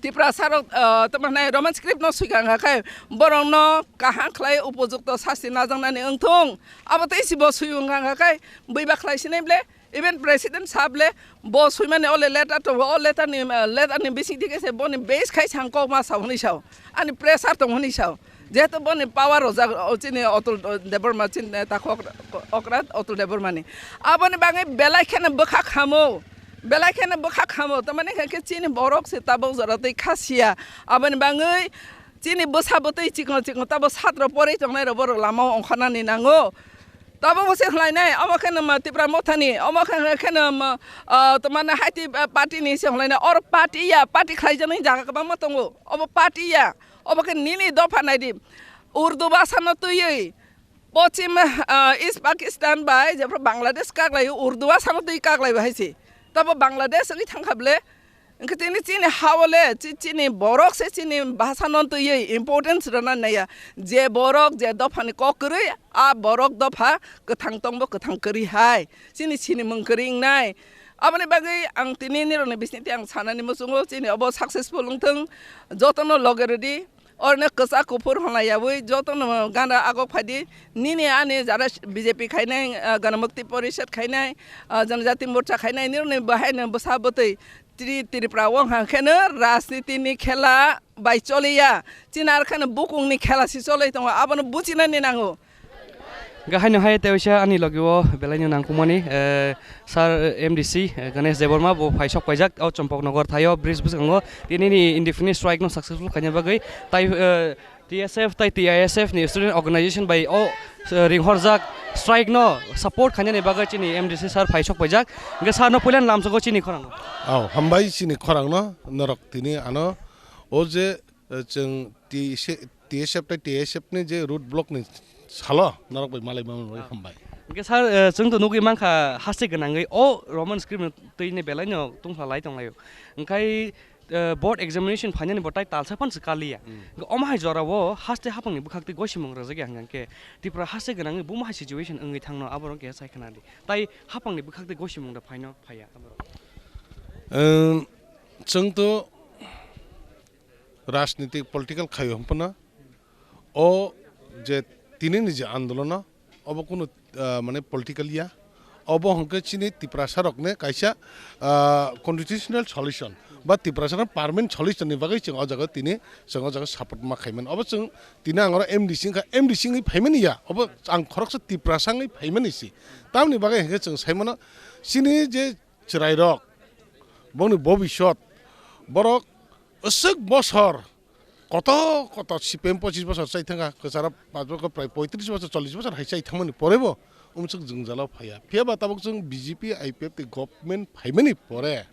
Tiprasa rok, ah, tamo hinai Roman script no suikha wngkha khai, borok no kaham khlai upojukto sasti najaknani wngthung. Abo tei si bo sui wngkha khai, buiba khlai sinai ble. Even president sable bo swimani ole letter to, o letter ni, eh, letter ni bising dike se boni base khai sang kok ma sa hwnwi sao. Ani pressure tong hwnwi sao. Jehetu boni power rojak o chini Otul, o, Debbarma chini neta kok okra Otul Debbarma ni. Aboni bagwi belai kheno bwkha khamo. Belai kheno bwkha khamo. Tamani khe chini borok se tabok jora tei kha sia. Aboni bagwi chini bwsa bwtwi chikon chikon tabo satro porwi tongnai rok borok lama o ongkhornani nango. Tabo bo se khlainai, omo khe no ma Tipra Mothani, omo khe, khe no ma, ah, tamo mane haiti, ah, party ni se khlainai, oro party ya, party khlaijaknai jaga kwbangma tongo, obo party ya, obo khe nini dopha naidi, Urdu bhasha no twiwi, pochim, ah, East Pakistan bai jephru Bangladesh kaklaio, Urdu bhasha no twi kaklaibo hai se, tabo Bangladesh wngwi thangkha bwle, Hwnkhe tini chini ha-o le chi-, chini borok se chini bhasha no twiwi importance rwna naiya. Je borok je dophani kok kwrwi, a borok dopha kwthang tongbo kwthang kwrwi hai. Chini sinimung kwrwi wngnai. Aboni bagwi ang tini nirokni bisingtwi ang sanani muchungo chini obo successful wngthung. Jotono loge rwdi. Orne kwchak kuphur hwnlaiyawi jotono gana agok phaidi. Nini ani jara B J P khainai, ah, Ganamukti Porishad khainai, ah, Janajati Morcha khainai, nirokni bahaino bwsa bwtwi Tri-, Tripura o hwnkheno rajniti ni khela bai choliya, chini arkheno bukung ni khela se choloi tongo, abono buchinani nango. Gahaino hai teisa ani logi o belai no nangkukmani, eh, Sir M D C, eh, Ganesh Debbarma bo phai sok paijak o Champaknagar thaio bridge bwskango tini ni indefinite strike no successful khaina bagwi tai, eh, T S F tai T I S F ni student organization bai o, eh, ringhorjak strike no support khainani bagwi chini M D C sir phai sok paijak. Hwnkhe sir no puila lamsogo chini khorang. Au, hambai chini khorang no, norok tini ano o je, eh, chwng T S F tai T S F ni je road block ni salo norok bai malai mani hambai. Hwnkhe sir, eh, chwng to nugwi mankha haste gwnangwi o Roman script no twi ni belai no tungphla lai tong laio. Hwnkhe, eh, board examination phainani bo tai talsa phan se kaliya. Hwnkhe omo hai jora o haste hapang ni bwkhak twi gosimung rwjak ya hwnkhe Tripura haste gwnangwi buma hai situation wngwi thangno aborok khe sai khna di. Tai hapang ni bwkhak twi gosimung da phaino phaiya aborok. Em, chwng to rajnitik political khaio hwnphano o je tini ni je andolono obo kunu, ah, mane political ya, obo hwnkhe chini Tiprasa rokni kaisa, ah, constitutional solution ba Tiprasa rok permanent solution ni bagwi chwng o jaga tini chwng o jaga support ma khaimani. Obo chwng tini ang oro M D C wngkha, M D C wngwi phaimani ya, obo ang khoroksa Tiprasa wngwi phaimani si. Tamoni bagwi hwnkhe chwng saimano chini je chwrairok, bongni bobisot, borok aswk bosor, koto koto C P M pochis bosor chai thangkha, kwcharo pach bosor, prai poitris bosor, chollis bosor hai chai thangmani porebo umswk jwngjalo phaiya. Phiyaba tabuk chwng B J P, I P F T government phaimani pore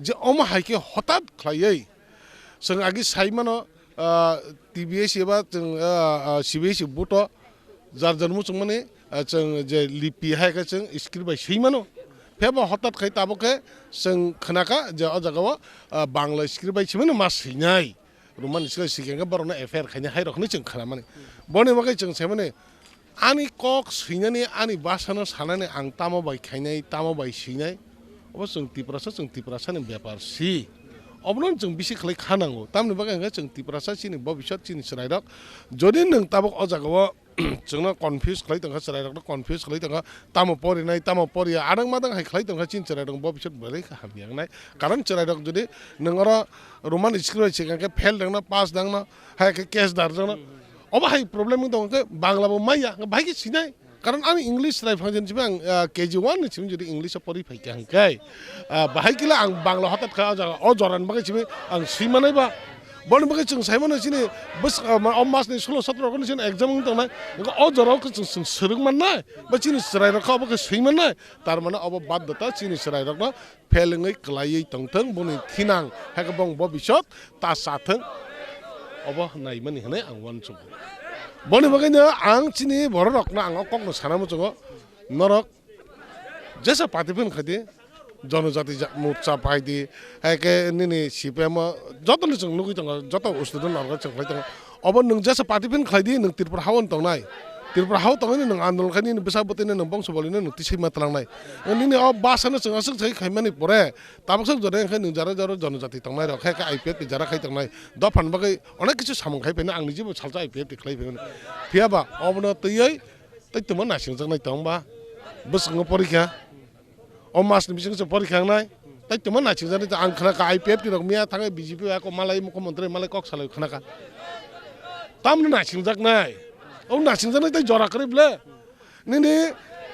je omo hai khe hotat khlaiwi chwng agi saimano, ah, T B S eba chwng, ah, ah, C B S E board o jar jar muchungmani, ah, chwng je lipi hai khe chwng script bai swi mano. Phiyaba hotat khai tabuk khe chwng khnakha je o jaga o, ah, Bangla script bai swimano ma swinai. Roman script swikhe borokno F I R khainai hai rok hinwi chwng khnamani. Boni bagwi chwng saimani ani kok swinani, ani bwsano sanani ang tamo bai khainai, tamo bai swinai. Obo chwng Tiprasa, chwng Tiprasani bepar si. Obono chwng bisi khlai kha nango. Tamoni bagwi hwnkhe chwng Tiprasa chini bobisot chini chwrairok. Jodi nwng tabuk o jagao chwngno confuse khlai tongkha, chwrairokno confuse khlai tongkha, tamo porinai, tamo poriya, adang madang hai khlai tongkha chini chwrairok bobisot belai khe hamya wngnai. Karon chwrairok jodi nwng oro Roman script bai swikha khe fail dangno, pass dangno, hai khe case darjakno. Obo hai problem wng tongkha khe Bangla bo maya, bahai khe sinai. Karon ani English chwrai phang jani simi ang, ah, K G one ni simi jodi English o pori phai kha hwnkhe, ah, bahai kila ang Bangla hotat kha o jaga, o jora ni bagwi simi ang swi manai ba. Boni bagwi chwng sai mano chini bwswk, ah, ma-, o mas ni sulo sotro rok ni simi exam wng tongnai. Hwnkhe o jora o khe chwng, chwng swrwng mannai, ba chini chwrai rok kha obo khe swi mannai. Tar mane obo baddhota chini chwrai rok no fail wngwi kwlaiwi tongthwng, boni thinang, hai khe bong bobisot ta chathwng, obo naimani hwnwi ang uansukgo. Boni bagwino ang chini bororokno ang o kokno sana muchungo, norok jesa party phano khaidi, Jonojati ja-, Morcha phaidi, hai khe nini C P M o jotoni chwng nugwi tongo, joto student organ chwng khlai tongo. Obo nwng jesa party phano khlai di, nwng Tripura ha-o tongnai. Tripura ha-o tongwi nwng andolon khai nini bwsa bwtwi nwng bongso bolino nwng tisai ma twlangnai. Nini o bwsano chwng aswk sai khaimani pore, tabuksa jora wngkhe nwng jara jara jonojati tongnai rok, khe khe I P F T jara khai tongnai. Dophani bagwi onek kisu samung khai phaino, ang nijibo salsa I P F T khlai phaimani. Phiyaba obono twiwi tei tongma naisingjaknai tongba. Bwskango porikha. O mas ni bising se porikha wngnai. Tai tongma naisingjaknai, ang khna kha I P F T rok miya thangwi B J P bai kok malai, mukhyamantri malai kok salai khna kha. Tamni naisingjaknai. O naisingjaknai tai jora kwrwi ble. Nini,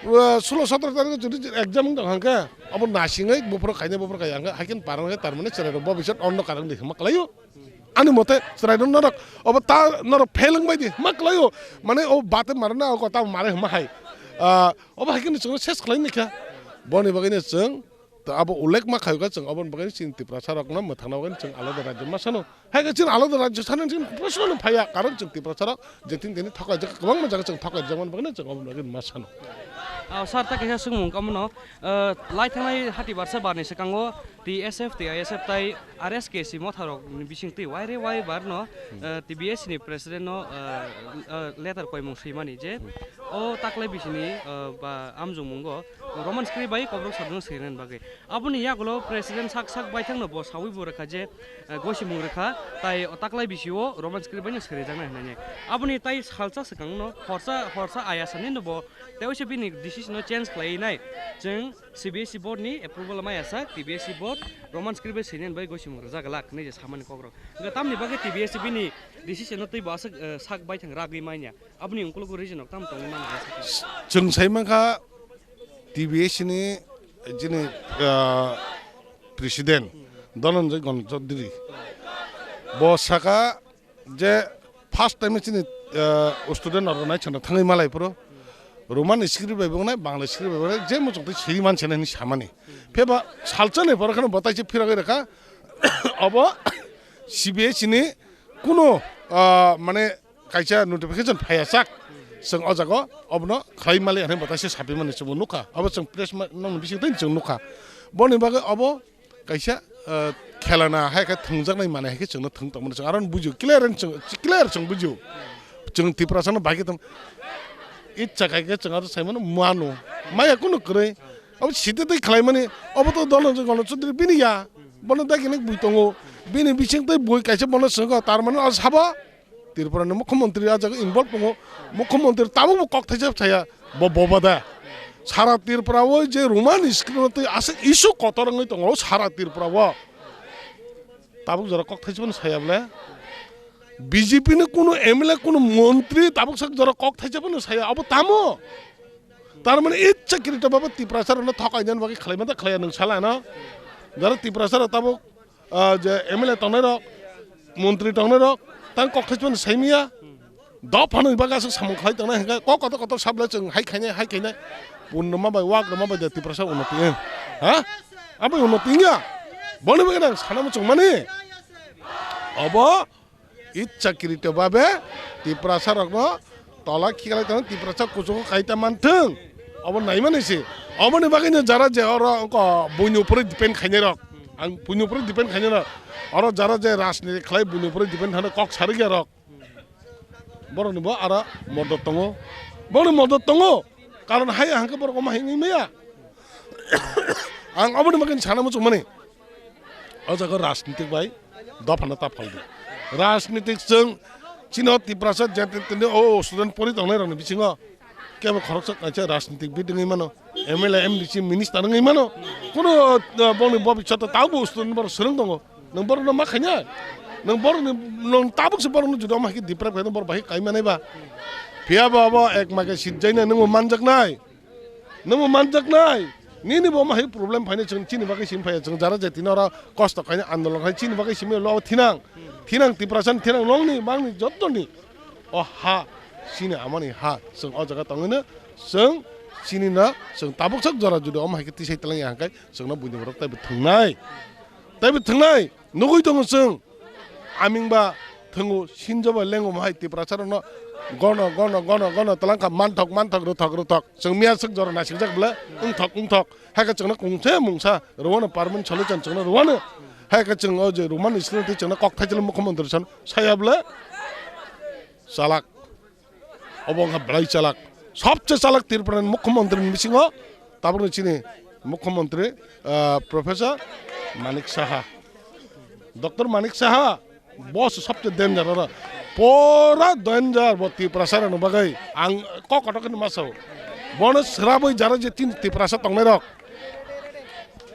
uh, sulo sotro tarik jodi exam wng tong hangkhe, abo naisingwi buphuru khainai buphuru khai hangkhe, haikhe parang khe tar mane chwrai rok bobisot ondo karang di hwnma kwlaio. Ani mote chwrai rok norok obo ta norok fail wng bai di hwnma kwlaio. Mane o bate mare na o kota mare hwnma hai. Ah, obo hai kheno chwngno ses khlai ni kha. Boni bagwi no chwng to abo ullekh ma khaikha, chwng oboni bagwi chini Tiprasa rokno mwthangna bagwi chwng alada rajyo ma sano. Hai khe chini alada rajyo sano chini Tiprasa no phaiya, karon chwng Tiprasa rok je tin tini thokai jak kwbangma jaga chwng thokai jak mani bagwi chwng oboni bagwi ma sano. Ah, sir, ta kaisa swngmung kamo no, ah, lai thangnai hati barsa barni swkango T S F, T I S F tai R S K C motharokni bisingtwi waire waibar no, eh, T B S ni president no, eh, eh, letter koimung swimani je o taklai bisini, eh, ba amjongmungo Roman script bai kokrok sajwkno swinani bagwi. Aboni yagulo president sak sak baithangno bo sawi bo rwkha je, eh, gosimung rwkha, tai o taklai bisio Roman script bai no swrijaknai hwnwi. Aboni tai salsa swkangno horsa, horsa ayasani no bo tei waisa bini decision no change khlai nai. Chwng C B S E board ni approval maya sak, T B S E board Roman script bai sini bai gosimung rwjak glak hinwi je samani kokrok. Hwnkhe tamni bagwi T B S E bini decision no twibo aswk, eh, sak baithang ragwi manya. Aboni ungkulugo reason rok tamo tongwi mano. Chwng sai mankha T B S E ni jini, ah, president Dhananjay Gonchadri. Bo saka je first time chini, eh, student rok nai chwngno thangwi malai phuru Roman script bai bo wngnai, Bangla script bai bo wngnai, je muchung twi siri man se nai hinwi samani. Pheba salsa ni pore kheno bo tai se phirogwi rwkha. Obo C B S E ni kuno, ah, mane kaisa notification phaiya sak. Chwng o jaga obono khlai mali hinwi bwtaisa sapimani chwngbo nukha. Abo chwng press ma-, nokni bisingtwi chwng nukha. Boni bagwi obo kaisa, eh, khelana hai khe thwngjaknai manwi hai khe chwngno thwng tongmani chwng aro bujio, clear chwng, clear chwng bujio. Chwng Tiprasano bai khe tong, icha khai khe chwng aro saimano muano. Maya kunu kwrwi. Abo site tei khlaimani, obo to Dhananjay Ganesh Chaudhary bini ya. Bono dagi nek bui tongo. Bini bisingtwi bui kaisa bono swngo, tar mane o sabo Tripura ni mukhyamantri a jaga involve tongo. Mukhyamantri tabuk bo kok thaisa saya, bo boba da. Sara Tripura o je Roman script twi aswk issue kotor wngwi tongo sara Tripura o. Tabuk jora kok thaisa phano saya bole. B J P ni kunu M L A, kunu montri tabuk sak jora kok thaisa phano saya, abo tamo? Tar mane icha kirito baba Tiprasa rokno thokainani bagwi khlaima da khlaiya nwng sala no? Jara Tiprasa rok tabuk, ah, je M L A tongnai rok, montri tongnai rok, tang kok thaisa phano saimiya. Dophano bagwi aswk samung khlai tongnai hwnkhe kok kotor kotor sabla chwng hai khainai, hai khainai. Purnama bai, Wagrama bai de Tiprasa unnoti wng. Ha? Abo unnoti wngya. Boni bagwi nang sana muchung mani. Obo icha kirito babe Tiprasa rokno tola khiklai tong, Tiprasa kuchugo kaita manthung. Obo naimani se. Oboni bagwino jara je oro wngkha buini upore depend khainai rok. Ang buini upore depend khainai rok. Oro jara je rajniti khlai buini upore depend thani kok sarikya rok. Borokni bo aro modot tongo. Borokni modot tongo. Karon hai hangke borok omo hai wngwi maya. Ang oboni bagwi sana muchung mani. O jaga rajnitik bai dophano ta phaldi. Rajnitik chwng chini o Tiprasa jatini o student pori tongnai rokni bisingo kebo khoroksa kaisa rajnitik bid wngwi mano. M L A, M D C, minister wngwi mano. Kuno, uh, bongni bobiswt tabuk student borok swrwng tongo. Nwng borokno ma khainai? Nwng borokni, nwng tabuk se borokno jodi omo hai khe deprive khainai borok bai kaimanai ba. Phiya bo abo ek mage sitjaina nwngbo manjaknai. Nwngbo manjaknai. Nini bo omo hai problem phainai chwng chini bagwi sim phaiya chwng jara jatino oro kosto khainai andolon khai chini bagwi simi lo thinang. Thinang Tiprasani thinang nongni mangni jottoni. O ha chini amani ha chwng o jaga tongwino chwng chini no chwng tabuk sak jora jodi omo hai khe tisai twlang ya hwnkhe chwngno buini borok taibo thwngnai. Taibo thwngnai. Nugui tongo chwng, aming ba thwngo, sinjo ba lengo hai Tiprasa rokno gono, gono, gono, gono twlang kha, manthok, manthok, rwthok, rwthok. Chwng miya swk jora naisingjak bwle, wngthok, wngthok. Hai khe chwngno kungse mungsa rwano permanent solution chwngno rwano. Hai khe chwng o je rwmani sini twi chwngno kok thaichilo mukhyamantri san saya bwle chalak. Obo wngkha belai chalak. Sobse chalak Tripura ni mukhyamantri ni bisingo tabukni chini mukhyamantri, ah, Professor Manik Saha. Doctor Manik Saha, bo se sobse danger oro. Pura danger bo Tiprasa rokni bagwi. Ang kok kotor khe ma sao. Bono srabwi jara je tin Tiprasa tongnai rok.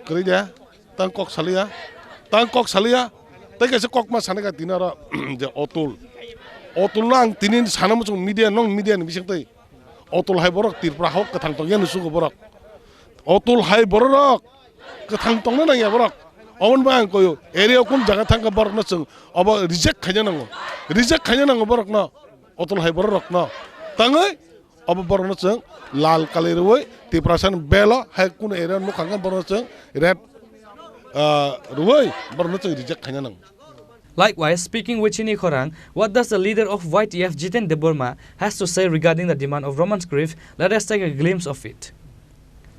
Kwrwi de. Tang kok saliya, tang kok saliya, tei kaisa kok ma sanai ka tini oro je Otul. Otul no ang tini sana muchung media nong media ni bising twi. Otul hai borok Tripura hok kwthang tong yani sugo borok. Otul hai borok kwthang tongna nangya borok. Oboni bagwi ang koyo area kun jaga thangkha borok no chwng obo reject khaina nango. Reject khaina nango borok no. Otul hai borok rok no. Tangwi Obo borokno chwng lal kalai rwui Tiprasani belo hai kunu area nukha hwnkhe borokno chwng red, ah, rwui borokno chwng reject khaina nang. Likewise, speaking with Chini Khorang, what does the leader of Y T F, Jiten Debbarma, has to say regarding the demand of Roman script? Let us take a glimpse of it.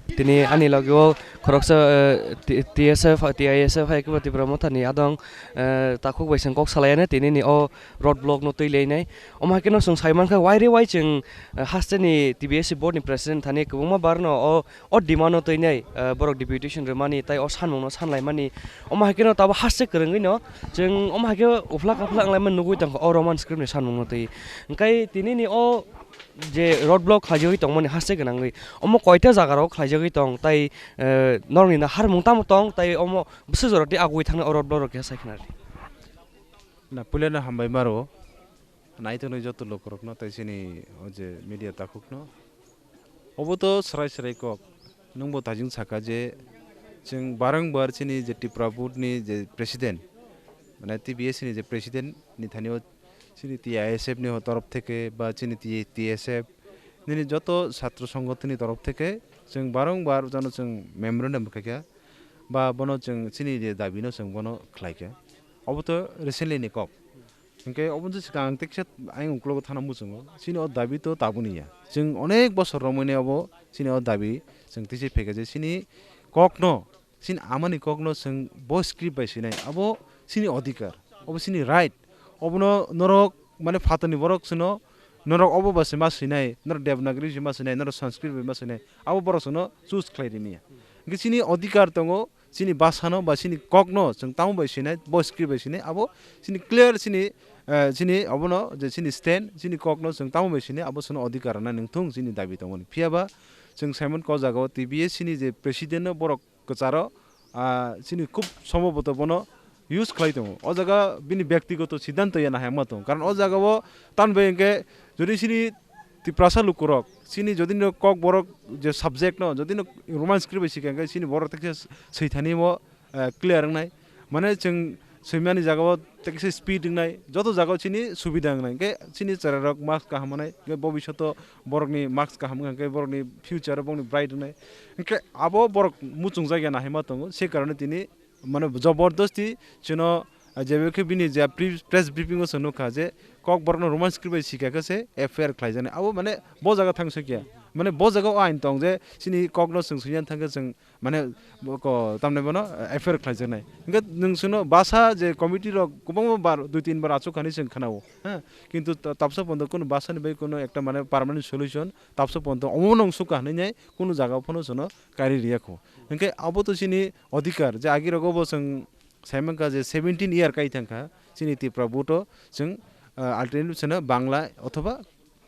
Tini ani logi o khoroksa, eh, T-, T S F, T I S F hai kebo Tipra Motha ni adong, eh, takhuk bai chwng kok salai anw tini ni o road block no twi lai nai. Omo hai khe no chwng sai mankha, wai re wai chwng, eh, haste ni T B S C board ni president thani kwbangma bar no o, o demand no twi nai, eh, borok deputation rwmani tei o sanmung no san lai mani. Omo hai khe no tabo haste kwrwngwi no chwng omo hai khe uphla kaphla wng lai mani nugwi tongkha o Roman script ni sanmung no twi. Hwnkhe tini ni o je road block khlaijagwi tongmani haste gwnangwi omo koita jaga rok khlaijagwi tong tai, eh, norokni na harmung tamo tong tai omo bwswk jora tei agwi thangni o road block rok keha sai khna ri. Na puilano hambai maro. Naitongnai joto lukurokno tei chini o je media takhukno. Obo to swrai swrai kok. Nwngbo tajwng saka je chwng barangbar chini je Tipra Board ni je president, mane T B S ni je president ni thani o chini T I S F ni ho torof theke ba chini T-, T S F nini joto satro songgothon ni torof theke chwng barangbar jono chwng memorandum khaikha ba bono chwng chini je dabi no chwng bono khlaikha. Obo to recently ni kok. Hwnkhe obo je swkang ang teksa ayang uklogo thana muchungo. Chini o dabi to tabuni ya. Chwng onek bosor romwi nai obo chini o dabi chwng tisi phekha je chini kokno, chini amani kokno chwng bo script bai swinai. Abo chini odhikar, obo chini right. Obono norok mane phatarni borok chwngno norok obo ba se ma swinai, norok Devanagari se ma swinai, norok Sanskrit bai ma swinai. Abo borok chwngno choose khlai rimiya. Hwnkhe chini odhikar tongo, chini bhasano ba chini kokno chwng tamo bai sinai, bo script bai sinai, abo chini clear chini, eh, chini obono je chini stand, chini kokno chwng tamo bai sinai, abo chwngno odhikar rwna nangthung chini dabi tongmani. Phiya ba chwng saimankha o jagao T B S ni je president no borok kwcharo, ah, chini khub sombhoboto bono use khlai tongo. O jaga bini byaktigoto siddhanto ya nahai ma tongo. Karon o jagao tan bai hwnkhe jodi chini Tiprasa lukurok chini jodi no kokborok je subject no jodi no Roman script bai sikha hwnkhe chini borok teksa swithani mo, eh, clear wngnai. Mane chwng swimani jagao teksa speed wngnai, joto jagao chini subida wngnai. Hwnkhe chini chwrairok marks kaham wngnai, hwnkhe bobishoto borokni marks kaham wngkha hwnkhe borokni future borokni bright wngnai. Hwnkhe abo borok muchungjak ya nahai ma tongo, se karone tini mane jobordosti chwngno, ah, jebe khe bini je pre-, press briefing o chwng nukha je kokborokno Roman script bai sikha khe se F I R khlaijaknai. Abo mane bo jaga thang sokya. Mane bo jaga o ain tong je chini kokno chwng swinani thang khe chwng mane bo ko tamni bono, ah, F I R khlaijaknai. Hwnkhe nwng chwngno basa je committee rok kwbangma bar dui tin bar achuk hani chwng khnao. Ha? Kintu ta-, tabsa pondo kunu basani bai kunu ekta mane permanent solution tabsa pondo omo nung sukha hinwi nai kunu jaga phano chwngno kari riya kho. Hwnkhe abo to chini odhikar je agi rogo bo chwng saimankha je seventeen year kai thangkha chini Tripura board o chwng, ah, alternative chwngno Bangla othoba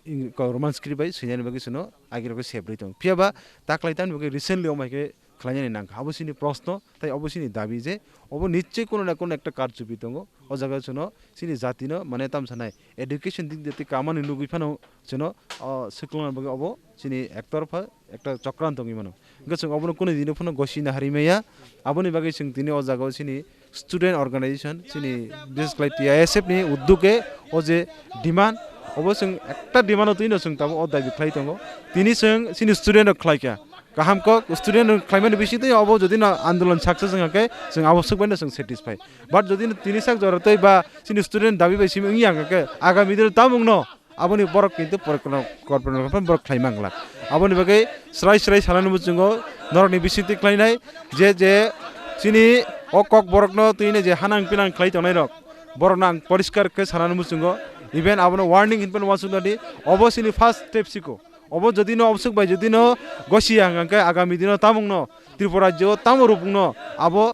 ing-, ko Roman script bai swinani bagwi chwngno agi rogo sebrwi tongo. Phiya ba taklai tamni bagwi recently omo hai khe khlainani nangkha. Abo chini proshno, tai obo chini dabi je obo nichoi kono na kono ekta karchupi tongo. O jaga chwngno chini jatino mane tamsanai education dik de tei kamani nugwi phano chwngno, o, swklangnani bagwi obo chini ektorpha ekta chokran tongwi mano. Hwnkhe chwng obono kunu dino phano gosi nahari maya. Aboni bagwi chwng tini o jagao chini student organization, chini bises khlai T I S F ni uddoge o je demand, obo chwng ekta demand o twino chwng tabuk o dabi khlai tongo. Tini chwng chini student rok khlai kha. Kaham kok student rok khlaimani bisingtwi obo jodi no andolon success wngkha khe chwng abo swk bai no chwng satisfy. But jodi no tini sak jora tei ba chini student dabi bai simi wngya wngkha khe agami dino tamung no aboni borok kintu porikolpona, kolpona, kolpona borok khlai manglak. Aboni bagwi srai srai sanani muchungo norokni bisingtwi khlainai je, je chini o kokborokno twino je hanang pinang khlai tongnai rok, borokno ang poriskar khe sanani muchungo, even abono warning hinphano uansuknadi, obo chini first step siko. Obo jodi no obswk bai jodi no gosi ya hwnkha khe agami dino tamung no Tripura rajyo tamo rupung no abo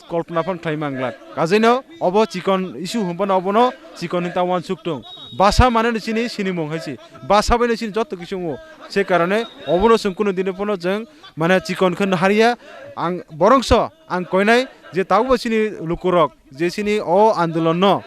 kolpona phan khlai manglak. Kajaino obo chikon issue hwnphano obono chikon hinwi ta uansuk tong. Basa mane no chini sinimung hai se. Basa bai no chini joto kisu wngo. Se karone obono chwng kunu dino phano chwng mane chikon khe no hariya. Ang borongso ang koinai je tabukbo chini lukurok je chini o andolon no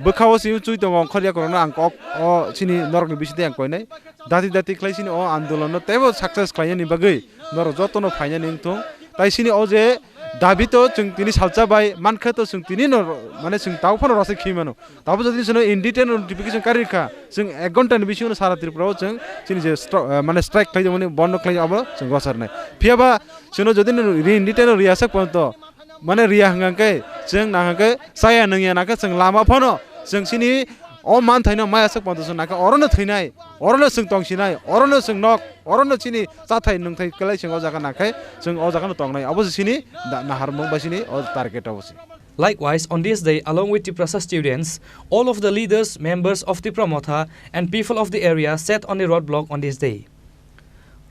bwkha o chini chui tongo ongkhor yakurok no ang kok o chini norok ni bisingtwi ang koinai. Dati dati khlai chini o andolon no teibo success khlainani bagwi norok joto no phainani wngthung. Tai chini o je dabi to chwng tini salsa bai mankha to chwng tini no mane chwng tabuk phano rwchapwi mano. Tabuk jodi chwngno in detail notification kari rwkha, chwng ek ghonta ni bisingo sara Tripura o chwng chini je stro-, eh, mane strike khlai mani bondo khlai abo chwng rwcharnai. Phiya ba chwngno jodi no in detail no riyasak ponto mane riya hwnkha khe chwng nahwnkhe chaya nungya nakhe chwng lama phano chwng chini o manthaino maya sak ponto chwng nakhe orono thwinai, orono chwng tongsinai, orono chwng nok, orono chini chathai nungthai kwlai chwng o jaga nakhai chwng o jaga no tongnai. Abo se chini da-, naharmung ba chini o target abo se. Likewise, on this day, along with Tiprasa students, all of the leaders, members of Tipra Motha, and people of the area sat on the roadblock on this day.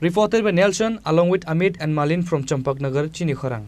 Reported by Nelson, along with Amit and Malin from Champaknagar, Chinikhorang.